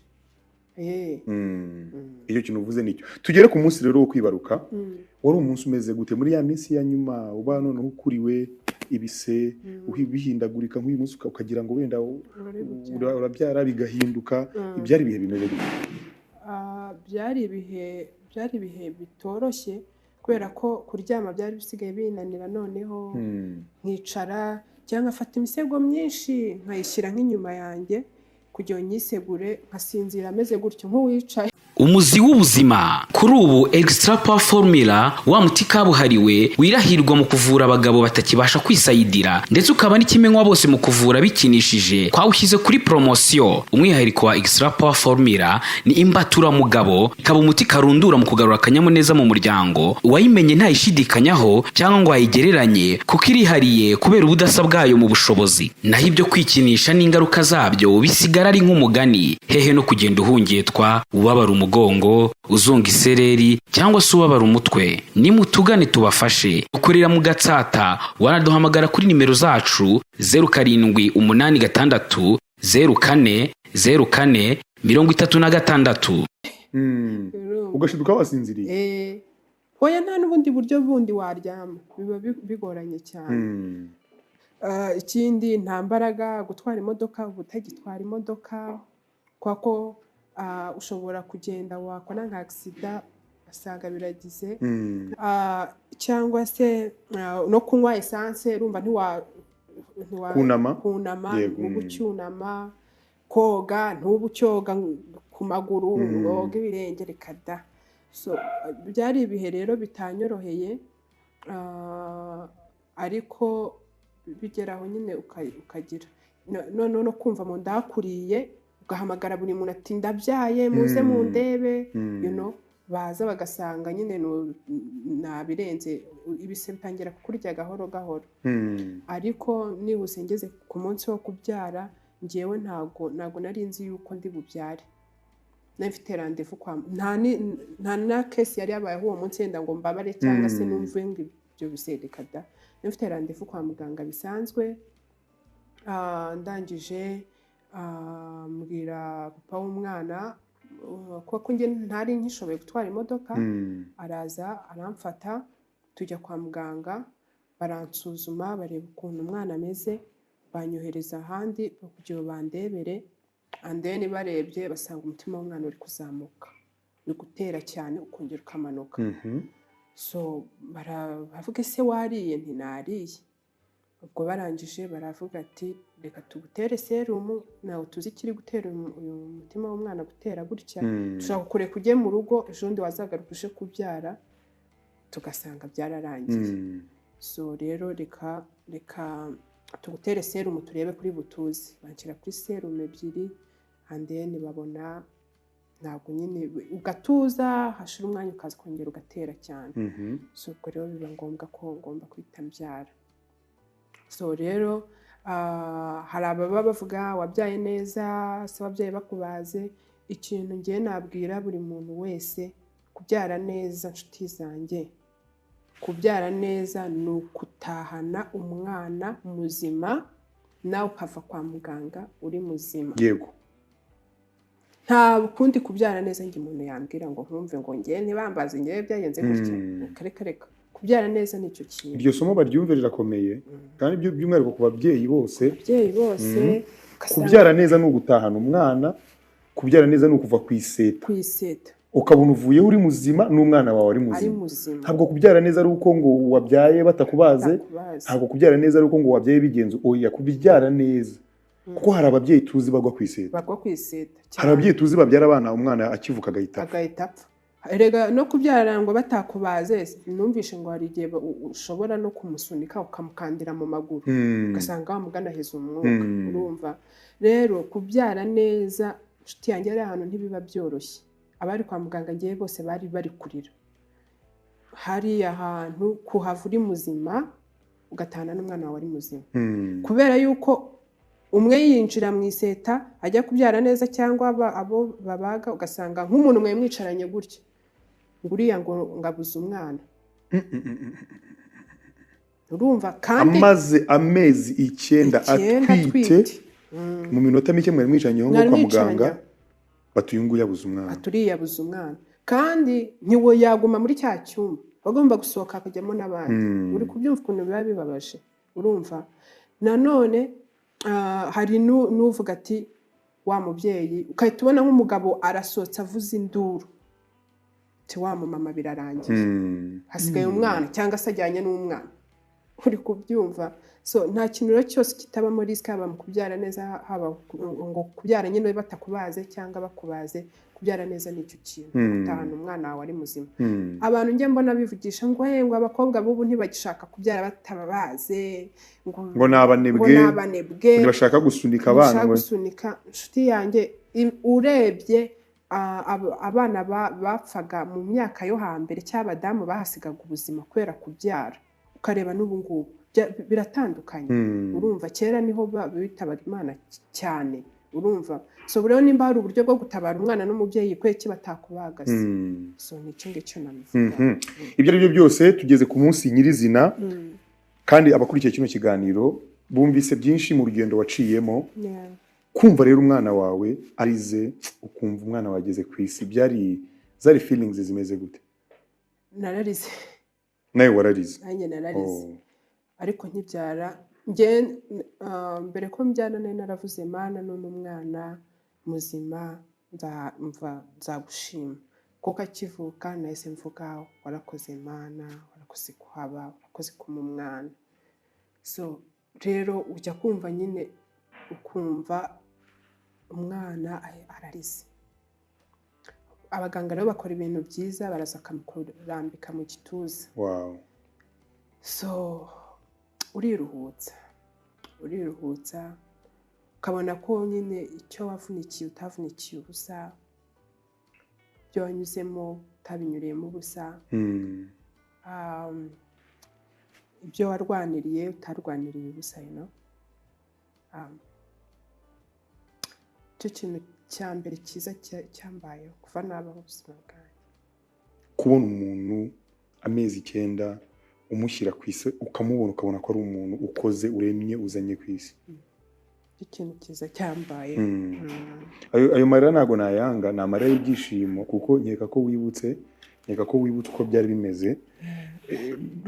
Icyo kintu uvuze nicyo. Tugere ku munsi rero wo kwibaruka. Wari umunsi umeze gute muri ya minsi ya nyuma, uba noneho ukuriwe ibise, bihindagurika, nk'uyu munsi ukagira ngo wenda Uri bubyare. urabyara bigahinduka? Byari ibihe bimeze gute? Byari ibihe bitoroshye, kubera ko kuryama byari bisigaye binanira noneho. Nkicara cyangwa nkafata imisego myinshi nkayishyira nk'inyuma yanjye kugira ngo nyisegure, nkasinzira ameze gutyo nk'uwicaye. Umuzi w'ubuzima kuri ubu, Extra Power Formula, wa muti kabuhariwe wirahirwa mu kuvura abagabo batakibasha kwisayidira, ndetse ukaba n'ikimenywa bose mu kuvura bikinishije, twawushyize kuri poromosiyo. Umwihariko wa Extra Power Formula ni imbaturamugabo, ikaba umuti karundura mu kugarura akanyamuneza mu muryango. Uwayimenye ntayishidikanyaho cyangwa ngo ayigereranye, kuko irihariye kubera ubudasa bwayo mu bushobozi. Naho ibyo kwikinisha n'ingaruka zabyo bisigara ari nk'umugani. Hehe no kugenda uhungetwa, ubabara umugongo, uzunga isereri cyangwa se ubabara umutwe. Nimutugane tubafashe. Dukorera mu Gatsata. Wanaduhamagara kuri nimero zacu 0786040436. Ugashiduka wasinziriye. Oya, nta n'ubundi buryo bundi waryama, biba bigoranye cyane. Ikindi nta mbaraga gutwara imodoka, uba utagitwara imodoka, kuko ushobora kugenda wakora nka accident ugasanga biragize. Cyangwa se no kunywa essence, urumva ntiwa Kunama. Kunama. Ntuba ucyunama, koga ntuba ucyoga ku maguru, woga ibirenge, reka da. So byari ibihe rero bitanyoroheye, ariko bigera aho nyine ukagira noneho no kumva mu nda hakuriye, ugahamagara buri muntu ati: "Ndabyaye, muze mundebe." Baza bagasanga nyine nabirenze, ibise bitangira kukurya gahoro gahoro. Ariko nihuse ngeze ku munsi wo kubyara, ngewe ntago nari nzi yuko ndi bubyare. Nari mfite rendez-vous kwa nta na case yari yabayeho uwo munsi yenda ngo mbabare cyangwa se numve ngo ibyo bisereka da. Nari mfite rendez-vous kwa muganga bisanzwe. Ndangije mbwira papa w'umwana, kuko njye ntari nkishoboye gutwara imodoka. Araza aramfata, tujya kwa muganga, baransuzuma, bareba ukuntu umwana ameze, banyohereza ahandi kugira ngo bandebere. And then barebye basanga umutima w'umwana uri kuzamuka, uri gutera cyane, ukongera ukamanuka. So baravuga: "Ese wariye?" Nti: "Nariye." Ubwo barangije baravuga ati: "Reka tugutere serumu, ntabwo tuzi ikiri gutera uyu mutima w'umwana gutera gutya. Dushobora kukureka ujye mu rugo, ejo bundi wazagaruka uje kubyara tugasanga byararangiye. So rero reka tugutere serumu turebe kuri butuzi." Banshyira kuri serumu ebyiri, and then babona ntabwo nyine ugatuza, hashira umwanya ukaza kongera ugatera cyane. So ubwo rero biba ngombwa ko ngomba kwita mbyara. So rero hari ababa bavuga: "Wabyaye neza se? Wabyaye bakubaze?" Ikintu ngiye nabwira buri muntu wese, kubyara neza, nshuti zanjye, kubyara neza ni ukutahana umwana muzima, nawe ukava kwa muganga uri muzima. Nta kundi kubyara neza njye umuntu yambwira ngo nkumve ngo ngewe ntibambaze ngewe byagenze gutya. Reka reka, kubyara neza nicyo kintu. Iryo somo baryumve rirakomeye, kandi by'umwihariko ku babyeyi bose. Ababyeyi bose. Kubyara neza ni ugutahana umwana, kubyara neza ni ukuva ku iseta. Ku iseta. Ukabona uvuyeho uri muzima n'umwana wawe ari muzima. Ntabwo kubyara neza ari uko ngo wabyaye batakubaze, ntabwo kubyara neza ari uko ngo wabyaye bigenze, oya, kubyara neza. Kuko hari ababyeyi tuzi bagwa ku iseta. Bagwa ku iseta. Hari ababyeyi tuzi babyara abana umwana akivuka agahita apfa. Erega no kubyara ngo batakubaze, numvishe ngo hari igihe ushobora no kumusunika ukamukandira mu maguru, ugasanga wamugana aheza umwuka. Urumva rero kubyara neza, inshuti yanjye, ari ahantu ntibiba byoroshye. Abari kwa muganga ngewe bose bari bari kurira. Hariya hantu kuhava uri muzima ugatahana n'umwana wawe ari muzima, kubera yuko umwe yinjira mu iseta ajya kubyara neza cyangwa abo babaga, ugasanga nk'umuntu mwe mwicaranye gutya nguriya ngo ngabuze umwana. Urumva kandi amaze amezi 9 atwite, mu minota mike mwari mwicaranye ngo kwa muganga batuye ngo yabuze umwana, aturiye yabuze umwana, kandi ntiwo yaguma muri cya cyumba, bagomba gusohoka akajyamo n'abandi. Uri kubyumva ukuntu biba bibabaje. Urumva nanone hari n'uvuga ati wa mubyeyi, ukahita ubona nk'umugabo arasohotse avuza induru ati wa mumama birarangiye, hasigaye umwana cyangwa se ajyanye n'umwana. Uri kubyumva? So nta kintu rero cyose kitabamo risk, haba mu kubyara neza, haba ngo kubyara nyine batakubaze cyangwa bakubaze. Kubyara neza nicyo kintu, gutahana umwana wawe ari muzima. Abantu njye mbona bivugisha ngo ngo abakobwa b'ubu ntibagishaka kubyara batababaze, ngo nabanebwe, ntibashaka gusunika abana. Gusunika, inshuti yanjye, urebye abana bapfaga mu myaka yo hambere cyangwa abadamu bahasigaga ubuzima kubera kubyara, ukareba n'ubu ngubu biratandukanye. Urumva kera niho bitabaga Imana cyane. Urumva so rero nimba hari uburyo bwo gutabara umwana n'umubyeyi kwe ki batakubagaze. So ni cyo ngicyo nabivuga. Ibyo ari byo byose tugeze ku munsi nyirizina, kandi abakurikiye kino kiganiro bumvise byinshi mu rugendo waciyemo. Kumva rero umwana wawe arize, ukumva umwana wageze ku isi, byari zari feelings zimeze gute? Nararize. Nawe wararize? Nanjye nararize. Ariko nkibyara nge mbere ko mbyara nari naravuze Mana none umwana muzima nzagushima, kuko akivuka nahise mvuga warakoze Mana, warakoze kuhaba, warakoze kuma umwana. So rero ujya kumva nyine ukumva umwana ararize. Abaganga rero bakora ibintu byiza, baraza bakamurambika mu gituza. Wow. So uriruhutsa ukabona ko nyine icyo wavunikiye utavunikiye ubusa, ibyo wanyuzemo utabinyuriyemo ubusa, ibyo warwaniriye utarwaniriye ubusa, you know? Icyo kintu cya mbere cyiza cyambayeho kuva nabaho ubuzima bwanjye, kubona umuntu amezi 9 umushyira ku isi, ukamubona ukabona ko ari umuntu ukoze, uremye, uzanye ku isi. Ikintu cyiza cyambaye. Ayo marira ntago nayanga, ni amarira y'ibyishimo, kuko nkeka ko wibutse uko byari bimeze.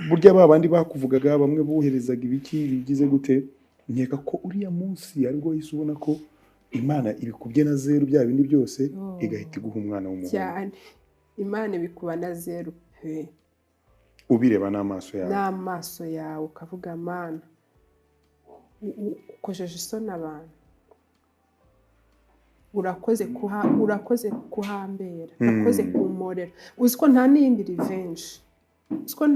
Burya ba bandi bakuvugaga, bamwe boherezaga ibiki bigize gute, nkeka ko uriya munsi aribwo wahise ubona ko Imana ibikubye na zeru bya bindi byose, igahita iguha umwana w'umuhungu. Cyane Imana ibikuba na zeru pe. Ubireba n'amaso yawe, n'amaso yawe ukavuga Mana ukojeje isoni abantu, urakoze kuhambera, urakoze kumorera. Uzi ko nta n'iyindi revenge, uzi ko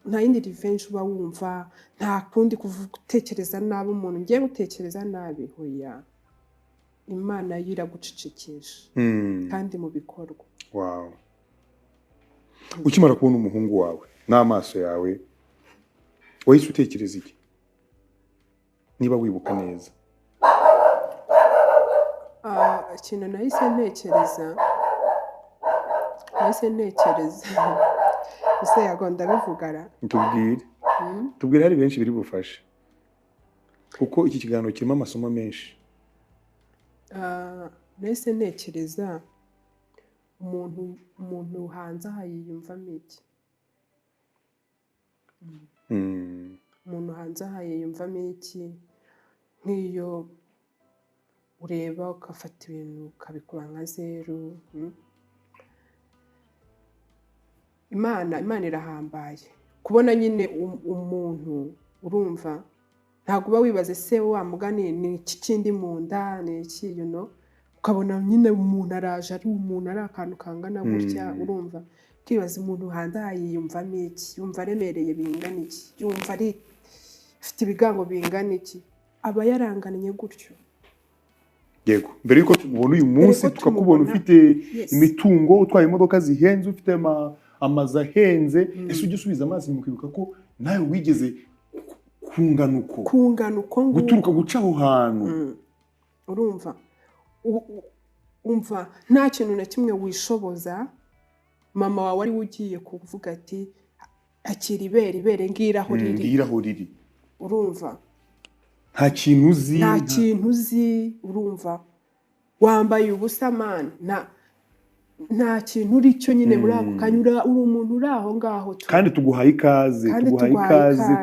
nta yindi revenge uba wumva, nta kundi gutekereza nabi umuntu. Ngiye gutekereza nabi, hoya Imana yiragucecekesha kandi mu bikorwa. Wow. Ukimara kubona umuhungu wawe n'amaso yawe, wahise utekereza iki niba wibuka neza? Ikintu nahise ntekereza ese yagonda bivugara. Tubwire, hari benshi biri bufashe, kuko iki kiganiro kirimo amasomo menshi. Nahise ntekereza umuntu hanze aha yiyumvamo iki? Umuntu hanze aha yiyumvamo iki? Nk'iyo ureba ugafata ibintu ukabikuba nka zeru. Imana irahambaye. Kubona nyine umuntu urumva ntabwo uba wibaze se wa mugani ni iki kindi mu nda, ni iki, you know, ukabona nyine umuntu araje ari umuntu ari akantu kangana gutya, urumva ukibaza umuntu hanze aha yiyumvamo iki, yumva aremereye bingana iki, yumva ari afite ibigango bingana iki, aba yarangannye gutyo. Yego, mbere yuko tumubona uyu munsi tukakubona ufite imitungo, utwaye imodoka zihenze, ufite amazu ahenze, ese ujya usubiza amaso inyuma ukibuka ko nawe wigeze kungana uko, guturuka guca aho hantu, urumva umva nta kintu na kimwe wishoboza. Mama wawe ari ugiye kuvuga ati akira ibere, ibere ngiraho riri, urumva nta kintu uzi, nta kintu uzi, urumva wambaye ubusa man, nta kintu uri cyo nyine muri ako kanya, uri umuntu uri aho ngaho tu. Kandi tuguhaye ikaze, tuguhaye ikaze,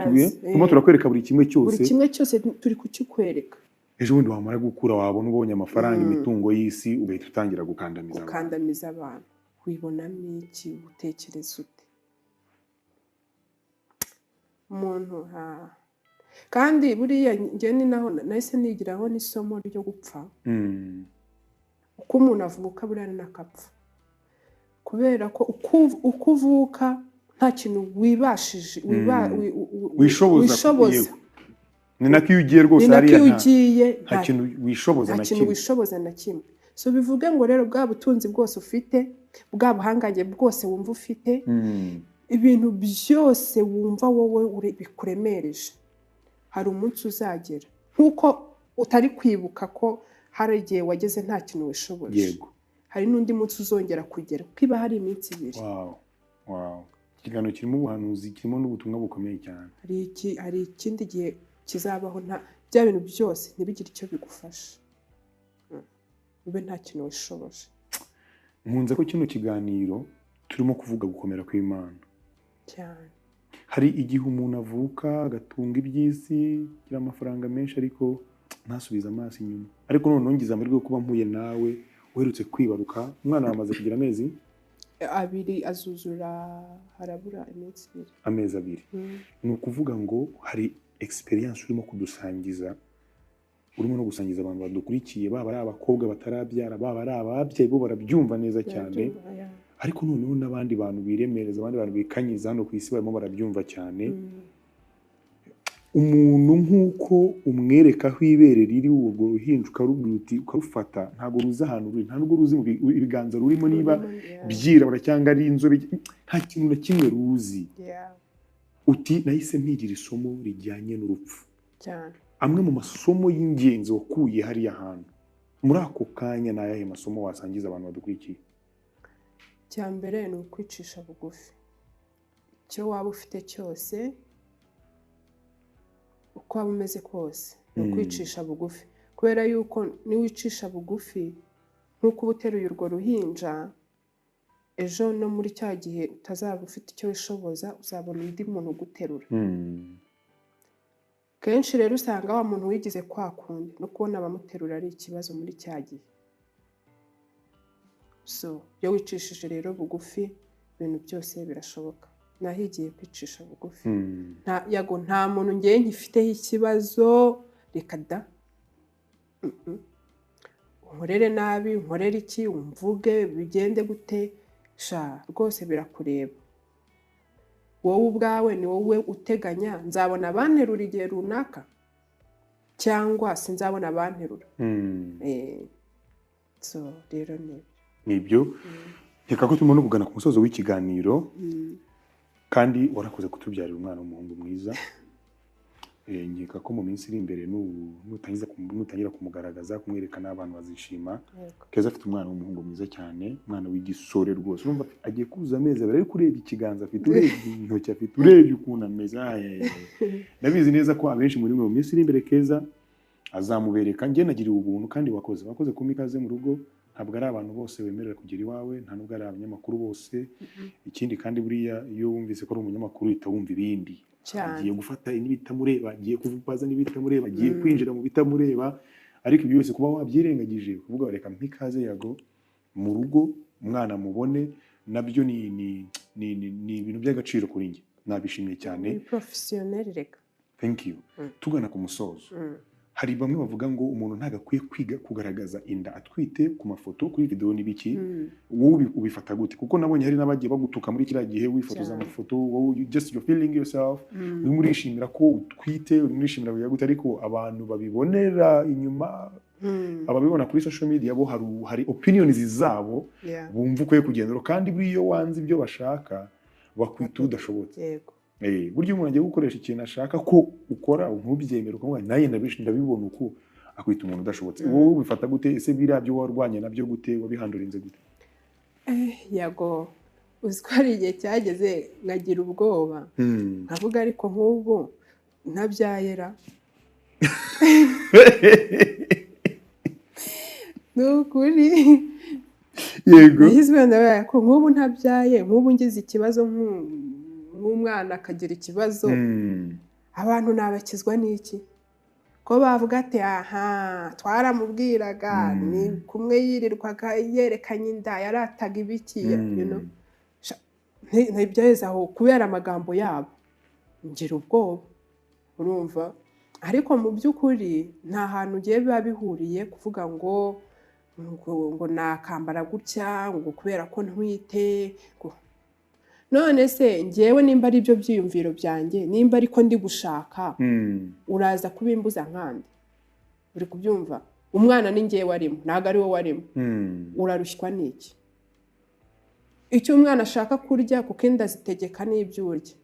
turimo turakwereka buri kimwe cyose, buri kimwe cyose turi kukikwereka. Ejo bundi wamara gukura wabona ubonye amafaranga, imitungo y'isi, ugahita utangira gukandamiza abantu. Wibonamo iki? Utekereza ute? Umuntu kandi buriya njye ni naho nahise nigiraho n'isomo ryo gupfa. Uko umuntu avuka buriya n'akapfa, kubera ko uko uvuka nta kintu wibashije, wishoboza. Ni nako iyo ugiye rwose hariya nta kintu wishoboza na kimwe, wishoboza na kimwe. So bivuge ngo rero bwa butunzi bwose ufite, bwa buhangange bwose wumva ufite, ibintu byose wumva wowe bikuremereje, hari umunsi uzagera nkuko utari kwibuka ko hari igihe wageze nta kintu wishoboje. Yego, hari n'undi munsi uzongera kugera, kuko iba hari iminsi ibiri. Wow. Ikiganiro kirimo ubuhanuzi, kirimo n'ubutumwa bukomeye cyane. Hari ikindi gihe kizabaho nta bya bintu byose ntibigire icyo bigufasha, ube nta kintu wishoboje. Nkunze ko kino kiganiro turimo kuvuga gukomera kw'Imana cyane. Hari igihe umuntu avuka agatunga iby'isi, agira amafaranga menshi, ariko ntasubize amaso inyuma. Ariko noneho ngize amahirwe yo kuba mpuye nawe uherutse kwibaruka, umwana wamaze kugira amezi 2, azuzura harabura iminsi 2, amezi 2. Ni ukuvuga ngo hari experience urimo kudusangiza, urimo no gusangiza abantu badukurikiye, baba ari abakobwa batarabyara, baba ari ababyeyi, bo barabyumva neza cyane. Ariko noneho n'abandi bantu biremereza, abandi bantu bikanyiza hano ku isi barimo barabyumva cyane. Umuntu nk'uko umwereka aho ibere riri, urwo ruhinja ukarubwira uti ukarufata, ntabwo ruzi ahantu ruri, nta nubwo ruzi ibiganza rurimo niba byirabura cyangwa ari inzobe, nta kintu na kimwe ruzi. Uti nahise mpigira isomo rijyanye n'urupfu. Amwe mu masomo y'ingenzi wakuye hariya hantu muri ako kanya, ni ayahe masomo wasangiza abantu badukurikiye? Icya mbere ni ukwicisha bugufi. Icyo waba ufite cyose, uko waba umeze kose, ni ukwicisha bugufi. Kubera yuko niwicisha bugufi nk'uko uba uteruye urwo ruhinja, ejo no muri cya gihe utazaba ufite icyo wishoboza, uzabona undi muntu uguterura. Kenshi rero usanga wa muntu wigize kwa kundi, no kubona abamuterura ari ikibazo muri cya gihe. So iyo wicishije rero bugufi, ibintu byose birashoboka. Nahigiye kwicisha bugufi. Yago nta muntu ngiye nkifiteho ikibazo, reka da, unkorere nabi, unkorere iki, umvuge bigende gute, sha rwose birakureba. Wowe ubwawe ni wowe uteganya, nzabona abanterura igihe runaka cyangwa sinzabona abanterura. So rero nibyo. Reka ko turimo no kugana ku musozo w'ikiganiro, kandi warakoze kutubyarira umwana w'umuhungu mwiza. Nkeka ko mu minsi iri imbere nutangira kumugaragaza, kumwereka n'abantu bazishima. Keza afite umwana w'umuhungu mwiza cyane, umwana w'igisore rwose. Urumva agiye kuzuza amezi 2, ariko urebye ikiganza afite, urebye intoki afite, urebye ukuntu ameze, ndabizi neza ko abenshi muri mwe mu minsi iri imbere Keza Azamubereka. Njye nagiriwe ubuntu kandi wakoze kumpa ikaze mu rugo. Ntabwo ari abantu bose wemerera kugera iwawe, nta nubwo ari abanyamakuru bose. Ikindi kandi, buriya iyo wumvise ko ari umunyamakuru, uhita wumva ibindi. Agiye gufata n'ibitamureba, agiye kubaza n'ibitamureba, agiye kwinjira mu bitamureba. Ariko ibyo byose kuba wabyirengagije, kuvuga reka mpe ikaze Yago mu rugo, umwana mubone, nabyo ni ibintu by'agaciro kuri njye, nabishimiye cyane. Ni professionnel reka. Thank you. Tugana ku musozo, hari bamwe bavuga ngo umuntu ntabwo akwiye kwiga kugaragaza inda atwite ku mafoto, kuri video n'ibiki. Wowe ubifata gute? Kuko nabonye hari n'abagiye bagutuka muri kiriya gihe wifotoza amafoto, wowe just you feeling yourself, urimo urishimira ko utwite, urimo urishimira kugira gute, ariko abantu babibonera inyuma, ababibona kuri social media bo hari opinions zabo bumva ukwiye kugendera. Kandi buriya iyo wanze ibyo bashaka, bakwita udashobotse. Burya umuntu agiye gukoresha ikintu ashaka ko ukora, ntubyemere, ukavuga nanjye ndabibona uku, akwita umuntu udashobotse. Wowe ubifata gute? Ese biriya byo warwanye nabyo gute? Wabihandurinze gute? Yago, uzi ko hari igihe cyageze nkagira ubwoba, nkavuga ariko nk'ubu ntabyayera? Ni ukuri. Nahise ndabaye ko nk'ubu ntabyaye, nk'ubu ngize ikibazo, nk'umwana akagira ikibazo, abantu nabakizwa n'iki? Ko bavuga ati: "Aha twaramubwiraga, ni kumwe yirirwaga yerekanye inda, yarataga ibiki." Ntibyaheze aho kubera amagambo yabo ngira ubwoba, urumva? Ariko mu by'ukuri nta hantu ugiye biba bihuriye kuvuga ngo nakambara gutya ngo kubera ko ntwite ngo. None se ngewe nimba ari byo byiyumviro byanjye, nimba ariko ndi gushaka, uraza kubimbuza nkandi? Uri kubyumva? Umwana ni ngewe arimo, ntabwo ari wowe warimo. Urarushywa n'iki? Icyo umwana ashaka kurya, kuko inda zitegeka n'ibyo urya,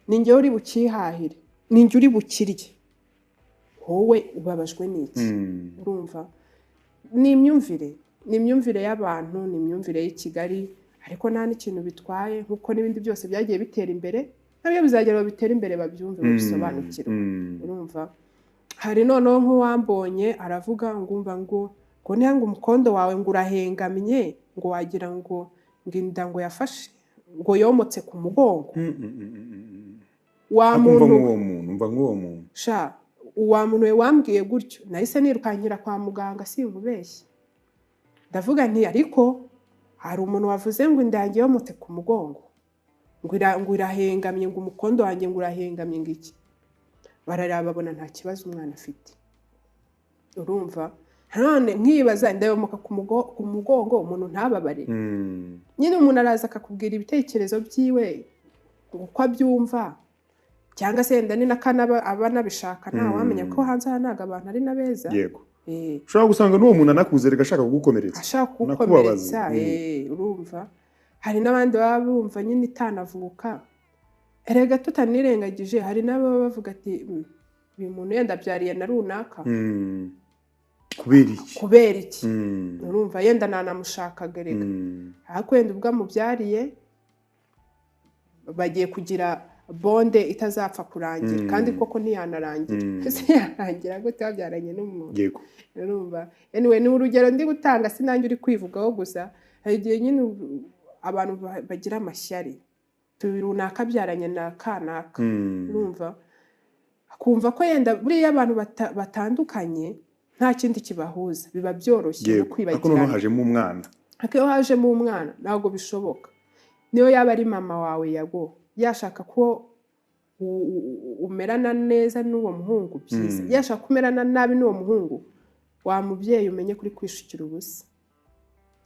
ni ngewe uri bukihahire, ni njye uri bukirye. Wowe ubabajwe n'iki? Urumva, ni imyumvire y'abantu, ni imyumvire y'i Kigali, ariko nta n'ikintu bitwaye, nk'uko n'ibindi byose byagiye bitera imbere, nabyo bizagera bitera imbere, babyumve, babisobanukirwe. Urumva, hari noneho nk'uwambonye aravuga ngo umva, ngo niba ngo umukondo wawe ngo urahengamye, ngo wagira ngo inda ngo yafashe, ngo yomotse ku mugongo. Wa Ariko muntu umva nk'uwo muntu, umva nk'uwo muntu. Sha, uwa muntu we wambwiye gutyo, nahise nirukankira kwa muganga, sinkubeshye. Ndavuga nti: "Ariko hari umuntu wavuze ngo inda yanjye yomotse ku mugongo, ngo irahengamye, ngo umukondo wanjye ngo urahengamye, ngo iki." Barareba babona nta kibazo umwana afite. Urumva, none nkibaza, ndayomoka ku mugongo umuntu ntababare? Nyine umuntu araza akakubwira ibitekerezo byiwe uko abyumva, cyangwa se yenda ni n'akanaba aba anabishaka, ntawamenya ko hanze aha ntabwo abantu ari na beza. Ushobora gusanga n'uwo muntu anakuze reka ashaka kugukomeretsa, ashaka anakubabaza. kugukomeretsa. Urumva, hari n'abandi baba bumva nyine itanavuka. Erega tutanirengagije, hari n'ababa bavuga ati: Uyu muntu yenda abyariye na runaka." Kubera iki? Kubera iki? Urumva, yenda nanamushakaga erega. Ariko wenda ubwo amubyariye bagiye kugira bond itazapfa kurangira. Kandi koko ntiyanarangira. Ese yarangira gute wabyaranye n'umuntu? Urumva, anyway, ni urugero ndi gutanga, si nanjye uri kwivugaho gusa. Hari igihe nyine abantu bagira amashyari, tubi runaka abyaranye na kanaka. Urumva, akumva ko yenda buriya abantu batandukanye nta kindi kibahuza, biba byoroshye no Ariko noneho kwibagirana. hajemo umwana. Ariko iyo hajemo umwana ntabwo bishoboka. Niyo yaba ari mama wawe, Yago, yashaka ko umerana neza n'uwo muhungu, byiza. Yashaka kumerana nabi n'uwo muhungu, wa mubyeyi, umenye kuri kwishukira ubusa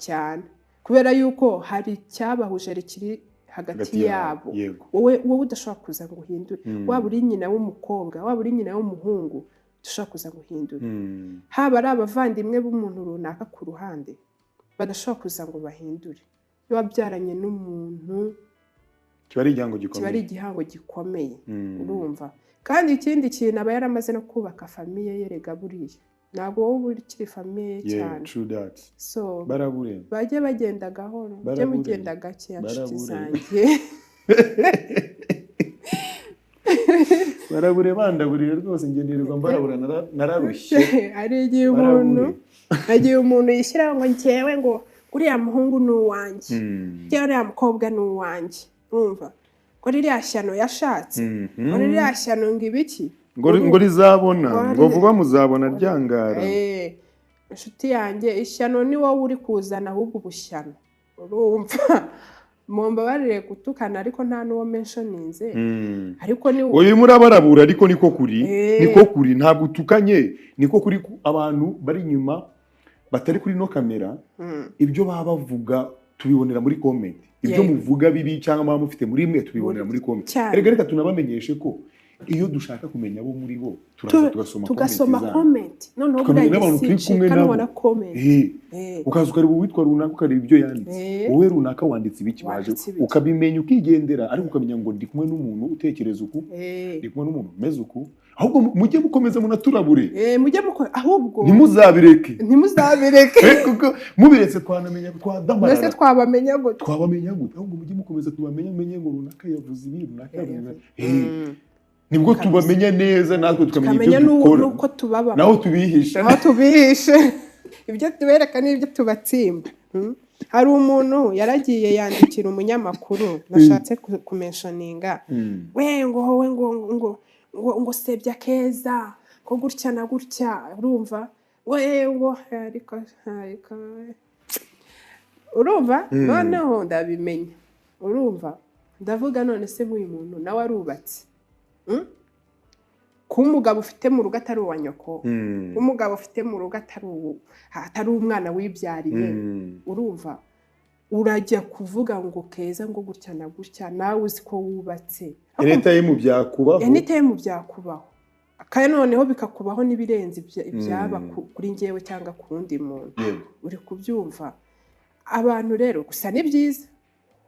cyane, kubera yuko hari icyabahuje kiri hagati hagati yabo. Wowe udashobora kuza ngo uhindure. Waba uri nyina w'umukobwa, waba uri nyina w'umuhungu, udashobora kuza ngo uhindure. Haba ari abavandimwe b'umuntu runaka ku ruhande badashobora kuza ngo bahindure. Iyo wabyaranye n'umuntu, kiba ari igihango kiba ari gikomeye. Igihango gikomeye. Urumva, kandi ikindi kintu, aba yaramaze no kubaka famille ye. Rega buriya ntabwo wowe uba ukiri famille ye cyane. True that. So barabure. bajye bagenda gahoro, mujye Barabure. mugenda gake, nshuti Barabure. zanjye. Barabure bandaburiye rwose, njye nirirwa mbarabura, nararushye. Hari igihe umuntu hagiye umuntu yishyiraho ngo njyewe, ngo uriya muhungu ni uwanjye, njyewe uriya mukobwa ni uwanjye, urumva ngo ririya shyano yashatse, ngo ririya shyano, ngo ibiki. Ngo rizabona, ngo vuba muzabona ryangara. Inshuti yanjye, ishyano ni wowe uri kuzana ahubwo ubushyano, urumva? Mumbabarire gutukana, ariko nta n'uwo mentioninze, ariko ni Oya, urimo urabarabura, ariko niko kuri. Niko kuri, ntabwo utukanye, niko kuri. Abantu bari inyuma batari kuri no kamera, ibyo baba bavuga tubibonera muri comment. Ibyo muvuga bibi cyangwa muba mufite muri mwe, tubibonera muri comment. Cyane. Erega reka tunabamenyeshe ko iyo dushaka kumenya abo muri bo, turaza tugasoma tugasoma comment zanyu. Comment noneho Tukamenya buriya n'abantu turi kumwe gisicika nabo. nubona comment. Ukaza ukareba uwitwa runaka, ukareba ibyo yanditse. Wowe runaka wanditse ibiki, waje Wanditse ibiki. ukabimenya ukigendera, ariko ukamenya ngo ndi kumwe n'umuntu utekereza uku, ndi kumwe n'umuntu umeze uku. Ahubwo mujye mukomeza munaturabure. Mujye mukora ahubwo. Ntimuzabireke. Ntimuzabireke. Kuko mubiretse twanamenya Mbese twadamarara. Twabamenya gute? Twabamenya gute? Ahubwo mujye mukomeza tubamenye, umenye ngo runaka yavuze ibi, runaka yavuze ibi. Nibwo tubamenya neza, natwe tukamenya tukamenya ibyo dukora n'uko tubaba naho tubihisha. Aho tubihishe, ibyo tubereka n'ibyo tubatsimba. Hari umuntu yaragiye yandikira umunyamakuru nashatse kumentioninga, we ngo wowe ngo sebya Keza, ngo gutya na gutya, urumva, ngo ngo ariko urumva, noneho ndabimenya, urumva, ndavuga none se nk'uyu muntu nawe arubatse? Kuba umugabo ufite mu rugo atari uwa nyoko, umugabo ufite mu rugo atari umwana wibyariye, urumva, urajya kuvuga ngo Keza ngo gutya na gutya, nawe uzi ko wubatse? Anytime byakubaho. Anytime byakubaho, kandi noneho bikakubaho n'ibirenze ibyaba kuri njyewe cyangwa ku wundi muntu. Uri kubyumva? Abantu rero, gusa ni byiza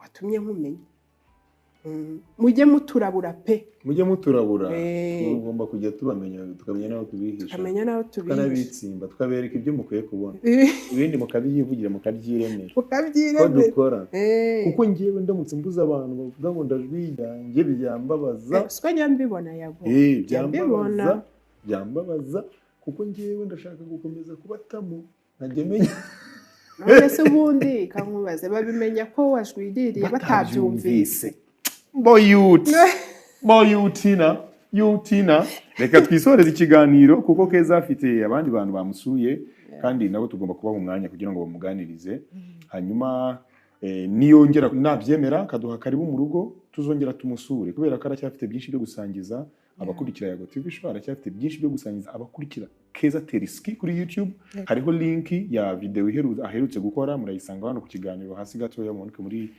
watumye nkumenya. Mujye muturabura pe. Mujye muturabura. Tugomba kujya tubamenya, tukamenya n'aho tubihisha. Tukamenya n'aho tubihisha. Tukanabitsimba, tukabereka ibyo mukwiye kubona, ibindi mukabyivugira, mukabyiremera ko Mukabyiremera. dukora. Kuko njyewe ndamutse mbuze abantu bavuga ngo ndajwiyanjye, byambabaza. Siko njya mbibona, Yago. Njya mbibona. Byambabaza, byambabaza, kuko njyewe ndashaka gukomeza kubatamo, nkajya menya. None se ubundi kankubaze, babimenya ko wajwiririye batabyumvise? Boyuti boyutina yutina, reka twisoreze ikiganiro, kuko Keza afite abandi bantu bamusuye, kandi nabo tugomba kubaha umwanya kugira ngo bamuganirize. Hanyuma niyongera nabyemera akaduha karibu mu rugo, tuzongera tumusure, kubera ko aracyafite byinshi byo gusangiza abakurikira Yago TV Show, aracyafite byinshi byo gusangiza abakurikira Keza Teriski kuri YouTube. Hariho link ya video aherutse gukora, murayisanga hano ku kiganiro hasi gatoya, mumanuke muri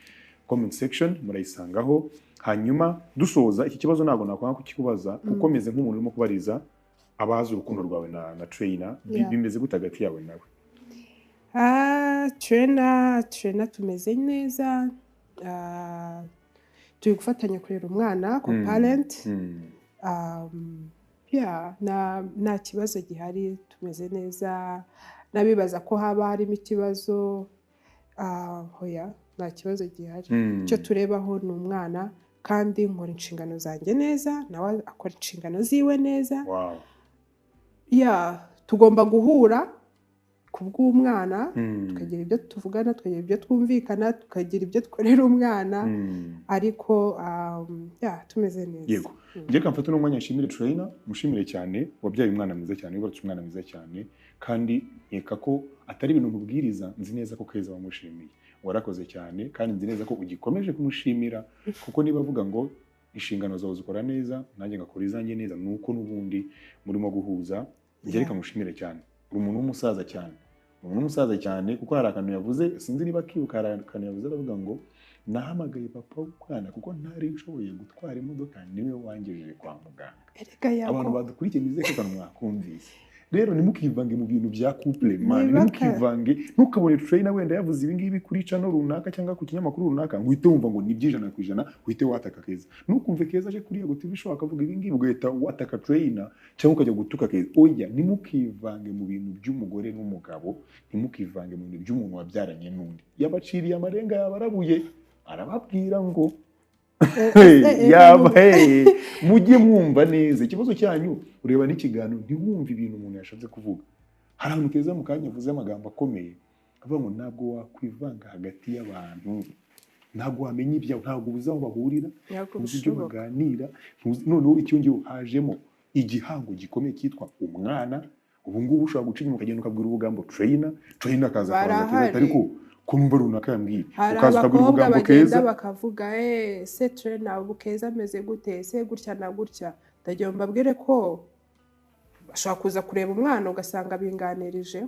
comment section murayisangaho. Hanyuma dusoza, iki kibazo ntabwo nakwanga kukikubaza, kuko meze nk'umuntu urimo kubariza abazi urukundo rwawe na Trainer. Bimeze gute hagati yawe nawe? Ah, Trainer tumeze neza. Ah, turi gufatanya kurera umwana, co-parent. Yeah, nta kibazo gihari, tumeze neza. N'abibaza ko haba harimo ikibazo, hoya, nta kibazo gihari. Icyo turebaho ni umwana, kandi nkora inshingano zanjye neza, nawe akora inshingano ziwe neza. Yeah, tugomba guhura ku bw'umwana, tukagira ibyo tuvugana, tukagira ibyo twumvikana, tukagira ibyo dukorera umwana, ariko yeah, tumeze neza. Yego, njye kamfata uno mwanya nshimire Trainer, mushimire cyane, wabyaye umwana mwiza cyane, wibarutse umwana mwiza cyane, kandi nkeka ko atari ibintu nkubwiriza, nzi neza ko Keza wamushimiye, warakoze cyane, kandi nzi neza ko ugikomeje kumushimira, kuko niba avuga ngo inshingano zawe zikora neza, nanjye ngakora izanjye neza, ni uko n'ubundi murimo guhuza. Njye reka mushimire cyane, uri umuntu w'umusaza cyane, umuntu w'umusaza cyane, kuko hari akantu yavuze, sinzi niba akibuka, hari akantu yavuze aravuga ngo nahamagaye papa w'umwana kuko ntari nshoboye gutwara imodoka, niwe wangejeje kwa muganga. Erega Yago, Abantu badukurikiye, nizeye ko akantu mwakumvise. Rero ntimukivange mu bintu bya couple man. Ntimukivange. Ntukabone Trainer wenda yavuze ibi ngibi kuri channel runaka cyangwa ku kinyamakuru runaka ngo uhite wumva ngo ni 100%, uhite wataka Keza. Ntukumve Keza aje kuri Yago TV Show akavuga ibi ngibi, ugahita wataka Trainer cyangwa ukajya gutuka Keza. Oya, ntimukivange mu bintu by'umugore n'umugabo, ntimukivange mu bintu by'umuntu wabyaranye n'undi. Yabaciriye amarenga, yabarabuye, arababwira ngo Yaba hey, mujye mwumva neza ikibazo cyanyu. Ureba n'ikiganiro, ntiwumve ibintu umuntu yashatse kuvuga. Hari ahantu keza mu kanya avuze amagambo akomeye, avuga ngo ntabwo wakwivanga hagati y'abantu, ntabwo wamenya ibyawe, ntabwo uzi aho bahurira, Ntabwo ntuzi ibyo bishoboka. baganira, noneho icyongeyeho hajemo igihango gikomeye cyitwa umwana. Ubu ngubu ushobora guca inyuma, ukagenda ukabwira ubugambo trainer, trainer akaza akabaza Keza ati, Barahari. "Ariko ko numva runaka yambwiye?" Hari Ukaza ukabwira abakobwa ubugambo bagenda Keza. bakavuga: "Ese trainer, ubu Keza ameze gute? Ese gutya na gutya?" Ndagira ngo mbabwire ko bashobora kuza kureba umwana, ugasanga binganirije.